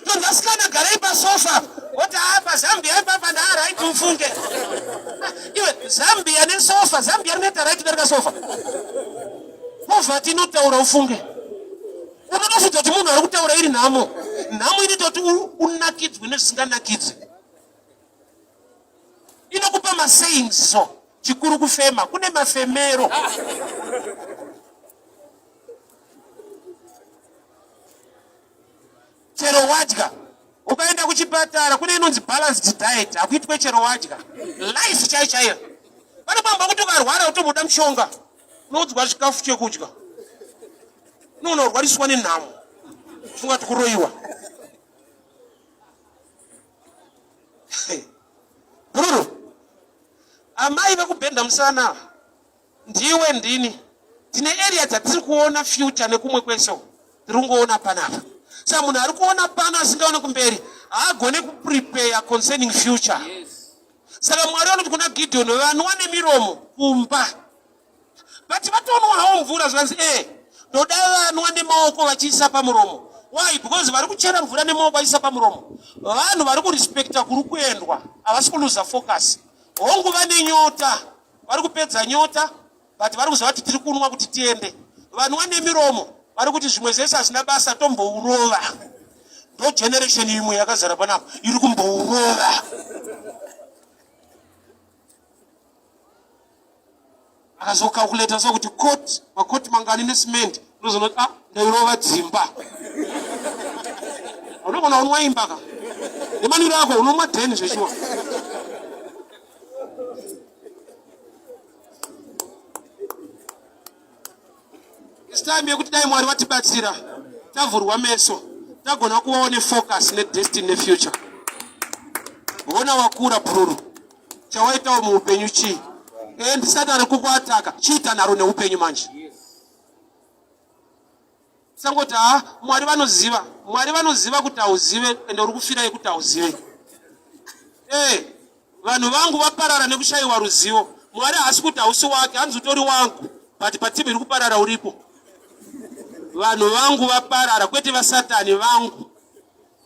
Tonzi asikana garai pasofa oti haa pazambia ipapa ndaa right ufunge. Iwe Zambia nesofa, Zambia rinoita right kudarika sofa. Poverty inotaura ufunge. Unotofunga kuti munhu ari kutaura iri nhamo. Nhamo inoita kuti unakidzwe nezvisinganakidzi. Inokupa masayings so chikuru kufema kune mafemero. Chero wadya ukaenda kuchipatara kune inonzi balanced diet, hakuitwe chero wadya. Life chaiyo chaiyo. Pane pamba kuti ukarwara utobuda mushonga unoudzwa chikafu chekudya, unoona urwariswa nenhamo, funga kuti kuroiwa. Bhururu. Amai vekubhenda musana ndiwe ndini tine area dzatiri kuona future nekumwe kwese tiri kungoona panapa. Saka munhu ari kuona pano asingaone kumberi haagone kuprepare concerning future. Yes. Saka Mwari vanoti kuna Gideon vanwa nemiromo kumba but vatonwa hawo mvura zvikanzi e eh, ndoda vanwa nemaoko vachiisa pamuromo. Why? Because vari kuchera mvura nemaoko vachiisa pamuromo vanhu vari kurespecta kuri kuendwa, havasi kuluza focus. Hongu vane nyota, vari kupedza nyota but vari kuziva kuti tiri kunwa kuti tiende. Vanwa nemiromo vari kuti zvimwe zvese hazvina basa, tombourova. Ndo generation imwe yakazara panapa iri kumbourova. Akazokalkuleta so kuti court makoti mangani necement, unozoona kuti ah, ndairova dzimba. Unogona unwa imba ka nemanwiro ako unomwa deni zveshuwa. It's time yekuti dai Mwari vatibatsira tavhurwa meso tagona kuvawo nefocus nedestiny nefuture. Hona wakura bhururu, chawaitawo muupenyu chii? Eh, ndisati ari kukuataka, chiita naro neupenyu manje. Sangoti ha Mwari vanoziva, Mwari vanoziva kuti hauzive ende uri kufira yekuti hauzive. Eh, vanhu vangu vaparara nekushayiwa ruzivo. Mwari haasi kuti hausi wake, hanzi utori wangu, but patimu iri kuparara uripo. Vanhu vangu vaparara, kwete vasatani vangu.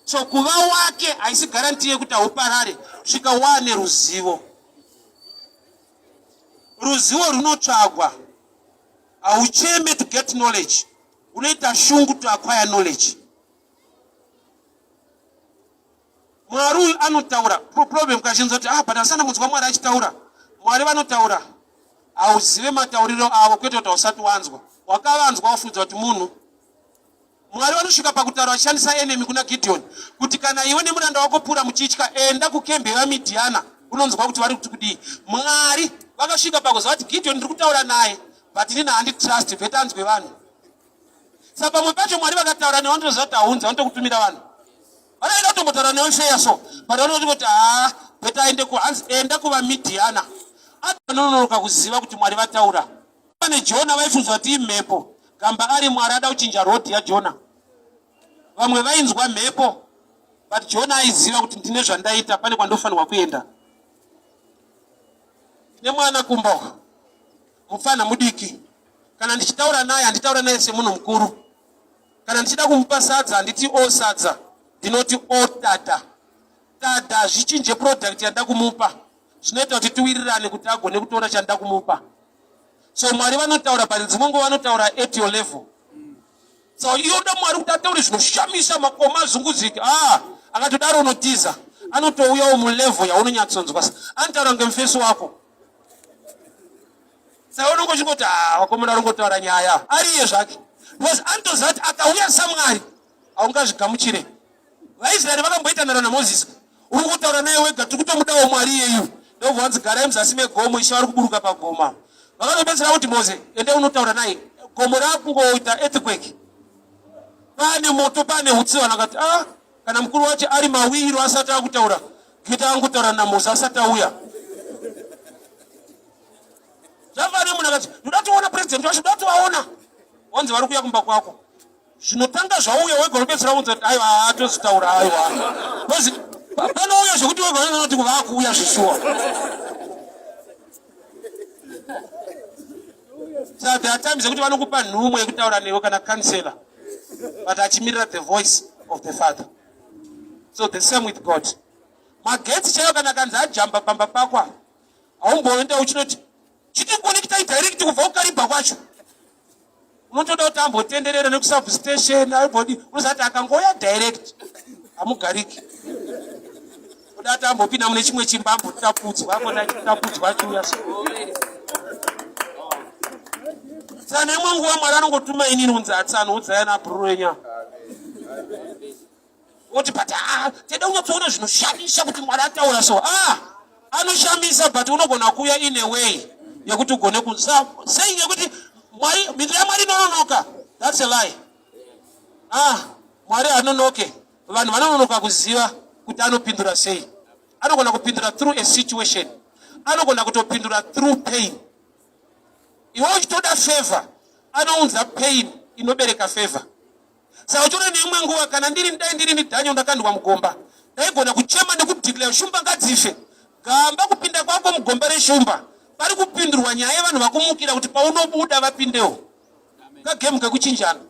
So kuva wake haisi garanti yekuti hauparare, svika wane ruzivo. Ruzivo runotsvagwa. Haucheme to get knowledge, unoita shungu to acquire knowledge. Mwari uyu anotaura problem kazhinji kuti ah but asana kunzwa Mwari achitaura. Mwari vanotaura, hauzive matauriro avo, kwete kuti hausati wanzwa. Wakavanzwa wafunza kuti munhu. Mwari vanosvika pakutaura vachishandisa enemy kuna Gideon kuti kana iwe nemuranda wako Pura muchitya, enda kukembi yevaMidhiana unonzwa kuti vari kuti kudii. Mwari vakasvika pakuziva kuti Gideon ndiri kutaura naye but inini handi trust better anzwe vanhu. Saka pamwe pacho Mwari vakataura newe vanotoziva kuti haunzi, vanotokutumira vanhu. Vanoenda kutombotaura newe feya so but vanoti kuti haa better aende ku hanzi enda kuvaMidhiana. Anononoka kuziva kuti Mwari vataura. Pane Jona vaifunzwa kuti imhepo, gamba ari Mwari ada kuchinja road yaJona. Vamwe vainzwa mhepo but Jona aiziva kuti ndine zvandaita, pane kwandofanirwa kuenda. Ndine mwana kumba uko, mupfana mudiki. Kana ndichitaura naye handitaura naye semunhu mukuru. Kana ndichida kumupa sadza handiti o sadza, ndinoti o tata. Tata hazvichinje product yandida kumupa, zvinoita kuti tiwirirane kuti agone kutora chandida kumupa. So Mwari vanotaura, but dzimwe nguva vanotaura at your level. So iyoda Mwari kuti ataure zvinoshamisa, makomo azunguzike. Ah, akatodaro unotiza. Anotouyawo mulevel yaunonyatsonzwa. Anotaura kunge mufesi wako. Saka unonge uchingoti ah, vakomana vari kungotaura nyaya. Ariye zvake. Because anotoziva kuti akauya saMwari haungazvigamuchire. VaIsraeri vakamboita nharo naMozisi. Uri kutaura naye wega, tiri kutomudawo Mwari iyeyu. Ndobva vanzi garai muzasi megomo, Ishe vari kuburuka pagomo. Vakatopedzera kuti Mose, ende unotaura naye. Gomo rakungoita earthquake. Pane moto, pane utsi. Vanhu vakati ah, kana mukuru wacho ari mawiro asati akutaura, kuita angotaura naMose asati auya. Zvafane munhu akati ndoda kutoona president wacho, ndoda kutovaona. Wanzi vari kuuya kumba kwako. Zvinotanga zvauya wega unopedzisira unza kuti aiwa atozotaura aiwa. Because panouya zvekuti wega unoti vakuuya zvishuwa. So there are times yekuti vanokupa nhumwe yekutaura newe kana counselor, but achimirira the voice of the Father. So the same with God. Magetsi chaiyo kana kanzi ajamba pamba pako, haumboenda uchinoti chitikonektai direct kubva kukaribha kwacho. Unotoda kuti ambotenderera nekusubstation aibodi, unozati akangouya direct hamugariki. Unoda kuti ambopinda mune chimwe chimba ambotapudzwa, ambona achitapudzwa achiuya so. Saka neimwe nguva Mwari anongotuma inini kunzi atsano udzai ana bhururu enyu. Oti but ah, tida kunyatsoona zvinoshamisa kuti Mwari ataura so. Ah, anoshamisa but unogona kuuya in a way yekuti ugone kunza saying yekuti Mwari mhinduro yaMwari inononoka. That's a lie. Ah, Mwari anonoke. Vanhu vanononoka kuziva kuti anopindura sei. Anogona kupindura through a situation. Anogona kutopindura through pain. Iwe uchitoda favor, anounza pain inobereka favor. Saka uchiona neimwe nguva kana ndiri dai ndiri ndiDaniel ndakandwa mugomba, ndaigona kuchema nekudeclare shumba ngadzife. Gamba kupinda kwako mugomba reshumba pari kupindurwa nyaya yevanhu vakumukira kuti paunobuda vapindewo. Kagemu kekuchinjana.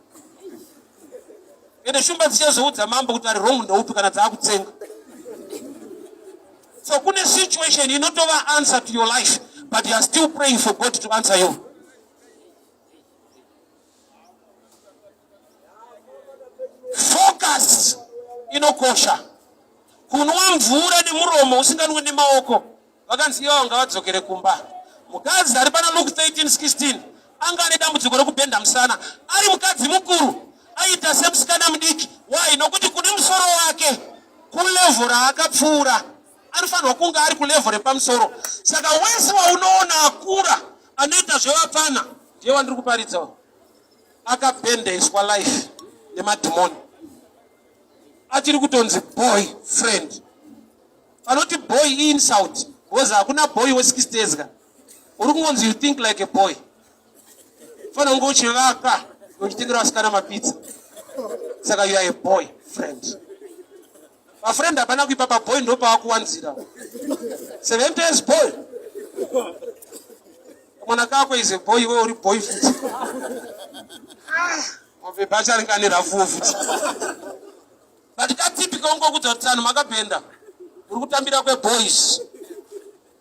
Ende shumba dzichazoudza mambo kuti ari wrong ndeupi kana dzaakutsenga. So kune situation inotova answer to your life but you are still praying for God to answer you. Focus inokosha. Kunwa mvura nemuromo usinganwe nemaoko. Vakanzi ivo ngavadzokere kumba. Mukadzi ari pana Luke 13:16 anga ane dambudziko rekubhenda musana. Ari mukadzi mukuru aita semusikana mudiki. Why? Nokuti kune musoro wake kulevel raakapfuura anofanirwa kunge ari kulevel repamusoro. Saka wese waunoona akura anoita zvevapfana ndiye wandiri kuparidza akabhendeswa life nemadhimoni achiri kutonzi boy friend Panoti boy insult because hakuna boy we 60 years ka. Uri kungonzi you think like a boy. Fana kunge uchivaka uchitengera vasikana mapizza. Saka you are a boy friend. Pafriend hapana kuipa paboy ndo paakuwanzira. 70 years boy. Mwana kako is a boy iwe uri boy futi. Ah, mapepa acho anenge ane rafuwo futi. But katipi kaungokudza kuti tsano makabhenda muri kutambira kweboys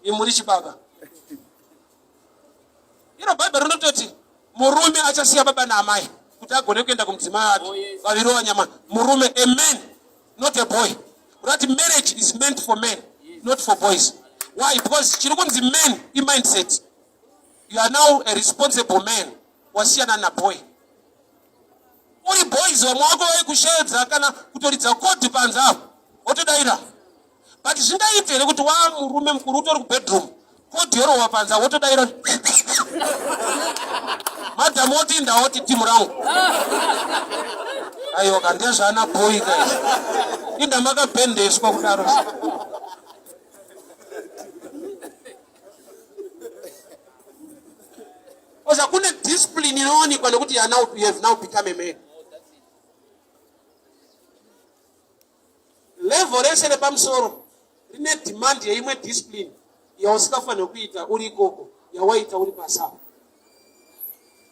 imi muri chibaba. Iro Bhaibheri rinototi murume achasiya baba naamai kuti agone kuenda kumudzimai wake oh, vaviri vanyama. Murume, a man, not a boy. Kuti marriage is meant for men, not for boys. Why? Because chiri kunzi man i-mindset. You are now a responsible man. Wasiyana naboy. Uri boys vamwe wako vaikusheedza kana kutoridza kodi panze apo wotodaira. But zvingaite here kuti waa murume mukuru utori kubedroom kodi yorohwa panze wotodaira madam woti ndawoti timu rangu aiwa ka ndezvaana boy ka izvi inda makabhendeswa kudaro Oza kune discipline inowanikwa nekuti you have now become a man. Level rese repamusoro rine demand yeimwe discipline yausingafanirwi kuita uri ikoko yawaita uri pasi apo.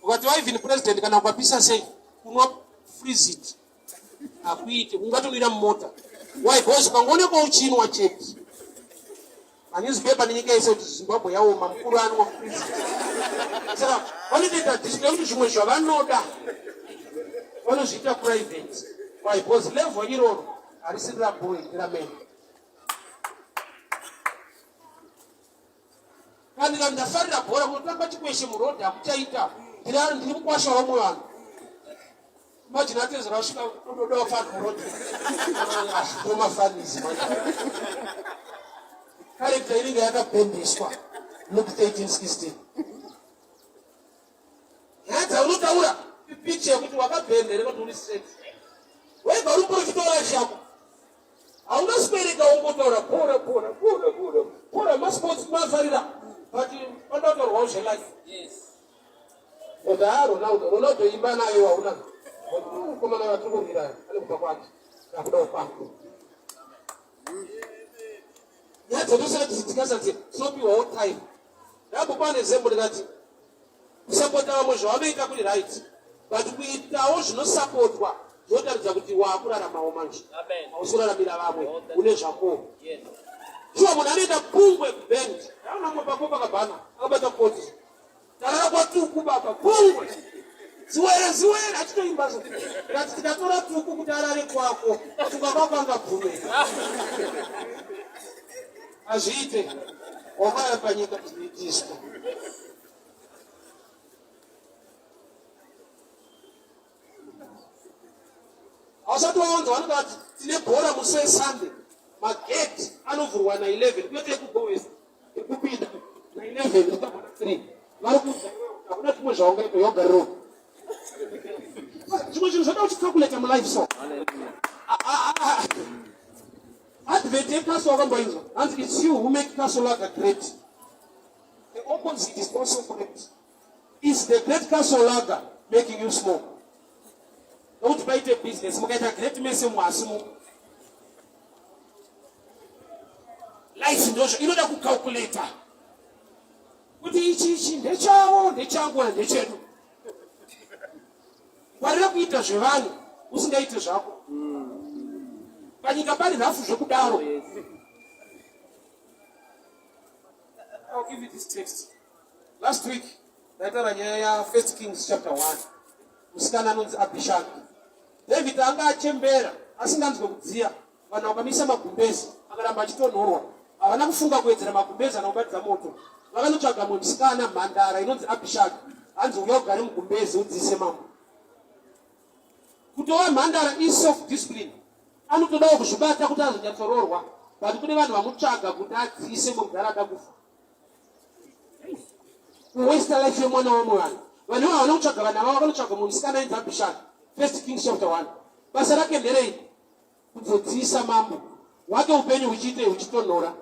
Ukati waivin president kana ukapisa sei kunwa freeze it hakuite ungatonwira mumota. Why? Because ukangoonekwa uchinwa chete Manewspaper nenyika yese kuti Zimbabwe yaoma mukuru anwa muprison. Saka vanotoita display kuti zvimwe zvavanoda vanozviita private. Why? Because level iroro harisi raboy nderamen. Kana ndafarira bhora kunotamba chikweshe muroad hakuchaita. Ndiri mukwasha wamwe vanhu. Imagine atezera vasvika kudoda wafana muroad. Ndomafanizi manje. Character inenge yakabhendeswa. Luke 13:16. Nyaya dzaunotaura ipicha yekuti wakabhenda here kuti uri straight. Wega uri muprofita welife yako. Haungaswereka wongotaura bhora bhora bhora bhora bhora masports mafarira but panoda kutaurwawo zvelife. Yes. But haa Ronaldo, Ronaldo imba nayo hauna. Mukomana vatiri kurwira ane kubva kwake. Ndakuda kwangu. Nyaya dzatosara tichidikasa tinopiwawo time. Ndambopa nezembo ndikati kusapota vamwe zvavanoita kuri right but kuitawo zvinosapotwa zvinotaridza kuti waakuraramawo manje. Hausi kuraramira vamwe une zvako. Shuwa munhu anoita pungwe kuband. Ndaona mumwe paKopakabhana akabata koti. Tarara kwatuku baba pungwe ziwere ziwere achitoimba ndati tikatora tuku kuti arare kwako tuka kwako angabvume hazviite wakauya panyika kuzoitiswa hausati waonzwa vanoti vati tine bhora musi wesunday magate anovhurwa na11 kwete ekugovesa Ekupinda na 11 kusvika 3 vari kuudza iwewe kuti hakuna zvimwe zvaungaita yogariro. Zvimwe zvinhu zvoda uchicalculate mulife so. Advert yecastle wakamboinzwa hanzi it's you who make Castle Lager great. The opposite is also correct. Is the great castle lager making you small? Nokuti paite business mukaita great mese muhasimu. Life ndozvo inoda kucalculator kuti ichi ichi ndechavo ndechangu kana ndechedu. Ngwarira kuita zvevanhu usingaite zvako. Panyika pari rafu zvekudaro. I'll give you this text. Last week ndaitaura nyaya ya First Kings chapter 1. Musikana anonzi Abishag. David anga achembera asinganzwe kudziya. Vanhu vakamisa magumbezi akaramba achitonhorwa. Havana kufunga kuwedzera magumbezi anobatidza moto. Vakanotsvaga mumwe musikana mhandara inonzi Abishag. Hanzi uya ugare mugumbezi udziise mambo. Kutova mhandara iself discipline. Anotodawo kuzvibata kuti azonyatsoroorwa but kune vanhu vamutsvaga kuti adziise mudhara ada kufa. Kuwaster life yemwana wamwe vanhu. Vanhu ivavo havana kutsvaga vana vavo vakanotsvaga mumwe musikana ainzi Abishag. First Kings chapter 1. Basa rake nderei? Kuzodziisa mambo wake upenyu huchiitei huchitonhora.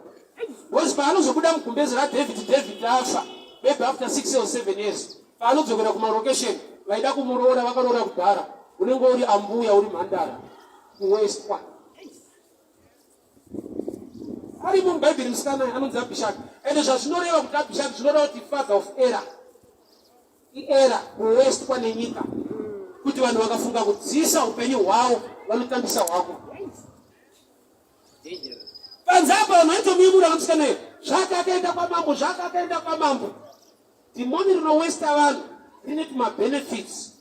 Because paanozobuda mugumbezi raDavid, David afa maybe after 6 or 7 years. Paanodzokera kumarokesheni vaida kumuroora vakaroora kudhara. Unenge uri ambuya uri mhandara. Kuwestwa. Arimo muBhaibheri musikana anonzi Abishag. Ende zvazvinoreva kuti Abishag zvinoreva kuti father of error. Iera kuwestwa nenyika kuti vanhu vakafunga kudziisa upenyu hwavo vanotambisa hwako. Panze apa vanhu vaitomuyemura vamusikana iyo zvake akaenda kwamambo zvake akaenda kwamambo. Dhimoni rinowesta vanhu rine tumabenefits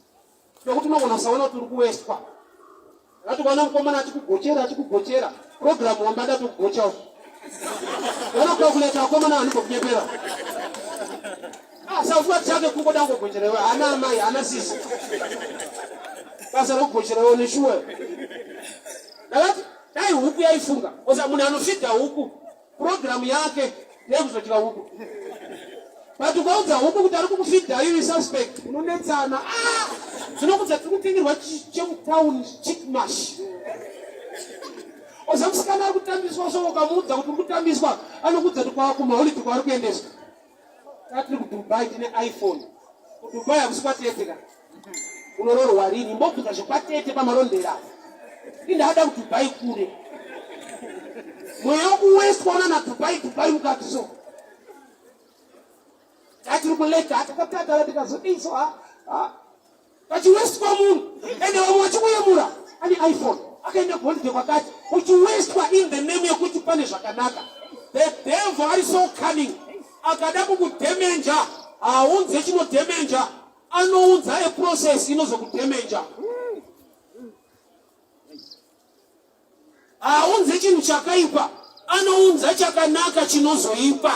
Nokuti unogona kusaona kuti uri kuwestwa. Ndakati ukaona mukomana achikugochera achikugochera program wambada tokugocha uko. Vanokalkuleta vakomana vanimbokunyepera. Ah, saufuka chake kungoda kungogochera iwe hana amai hana sisi. Basa rekugochera iwe neshuwa. Ndakati dai huku yaifunga. Oza munhu anofidha huku Program yake ndeyekuzodya huku. But ukaudza huku kuti ari kukufidha you suspect unonetsana. Ah! Zvinokudza tiri kutengerwa chemutown chickmash. Oza musikana ari kutambiswa so ukamuudza kuti uri kutambiswa anokuudza kuti kwa kumaholiday kwaari kuendeswa. Tatiri kuDubai tine iPhone. KuDubai hakusi kwatete ka. Unoroorwa rini? Mbobvunza zvekwatete pamarondera. Indada kuDubai kure. Mweya wekuwestwa unana Dubai Dubai mukati so. Tatiri kuleka takatadara tikazodii so ha ha. Pachiwestwa munhu ende vamwe vachikuyemura ane iPhone akaenda kuholiday kwakati uchiwestwa in the name yekuti pane zvakanaka. The devil ari so cunning akada kukudemenja haunze chinodemenja anounza a process inozokudemenja haunze chinhu chakaipa anounza chakanaka chinozoipa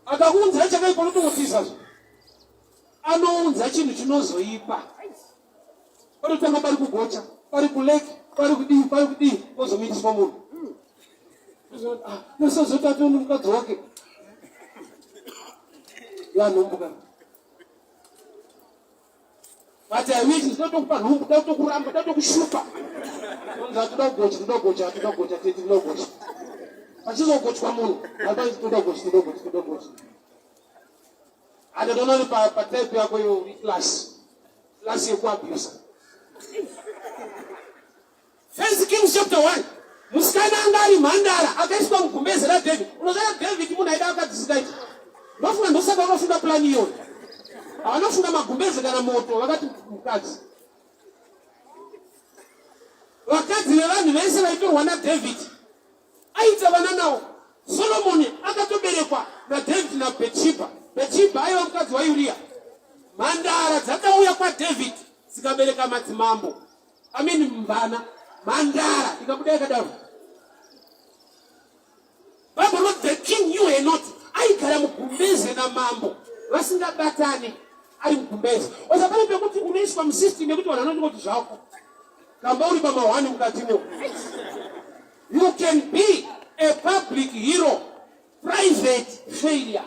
akakuunzira chakaipa unotongotiza zve anounza chinhu chinozoipa panotanga pari kugocha pari kulake pari kudii pari kudii ozomitiswa munhu nosozotationi ah, mukadzi wake yanhumbu ka but I wish ndinotokupa nhumbu ndatokuramba ndatokushupa onzi hatoda kugocha toda kugocha hatoda kugocha tete toda kugocha pachizogochwa munhu toda kugocha toda kugocha toda kugocha Andatoona uri pa pa type yako iyo uri class. Class yekuabuser. First Kings chapter 1. Musikana anga ari mhandara akaiswa mugumbeze raDavid. Unoziva David munhu aida akadzisikaita. Ndofunga ndosaka vakafunga plan iyoyo. Havanofunga magumbeze kana moto vakati mukadzi. Vakadzi vevanhu vese vaitorwa naDavid Aita vana nawo. Solomoni akatoberekwa naDavid naBetshibha. Betshibha aiva mukadzi waUria. Mhandara dzakauya kwaDavid dzikabereka madzimambo. I mean mvana. Mhandara ikabuda yakadaro. Bible not the king knew her not. Aigara mugumbeze namambo vasingabatane ari mugumbeze. Osa pane pekuti unoiswa musystem yekuti vanhu vanondingoti zvako. Kamba uri pamahwani mukatimo. You can be a public hero, private failure.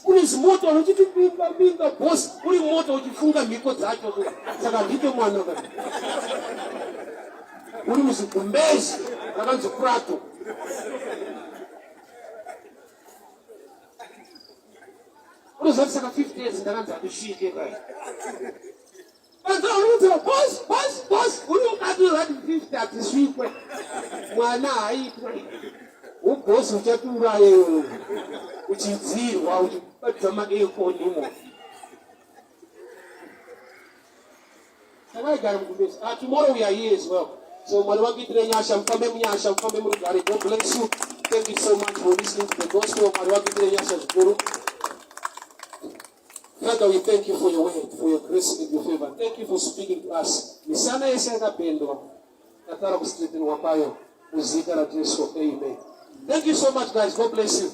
Uri zimoto uchiti binga binga boss, uri moto uchifunga mhiko dzacho saka ndite mwana ka. Uri muzigumbezi rakanzi Prato. Unoziva kuti saka 50 years ndakanzi handisvike kai. Vanzwa boss boss boss uri mukati wevati 50 hatisvikwe. Mwana haitwe. Ubhosi uchatiuraya iwewe. Uchidzirwa uchibatidza maaircon imo. Takaigara mugumbezi. Ah, tomorrow we are here as well. So Mwari vakuitire nyasha, mufambe munyasha, mufambe murugare. God bless you. Thank you so much for listening to the gospel. Mwari vakuitire nyasha zvikuru. Father, we thank you for your word, for your grace and your favor. Thank you for speaking to us. Misana yese yakapendwa. Tatara kustraightenwa kwayo. Muzita raJesu. Amen. Thank you so much guys. God bless you.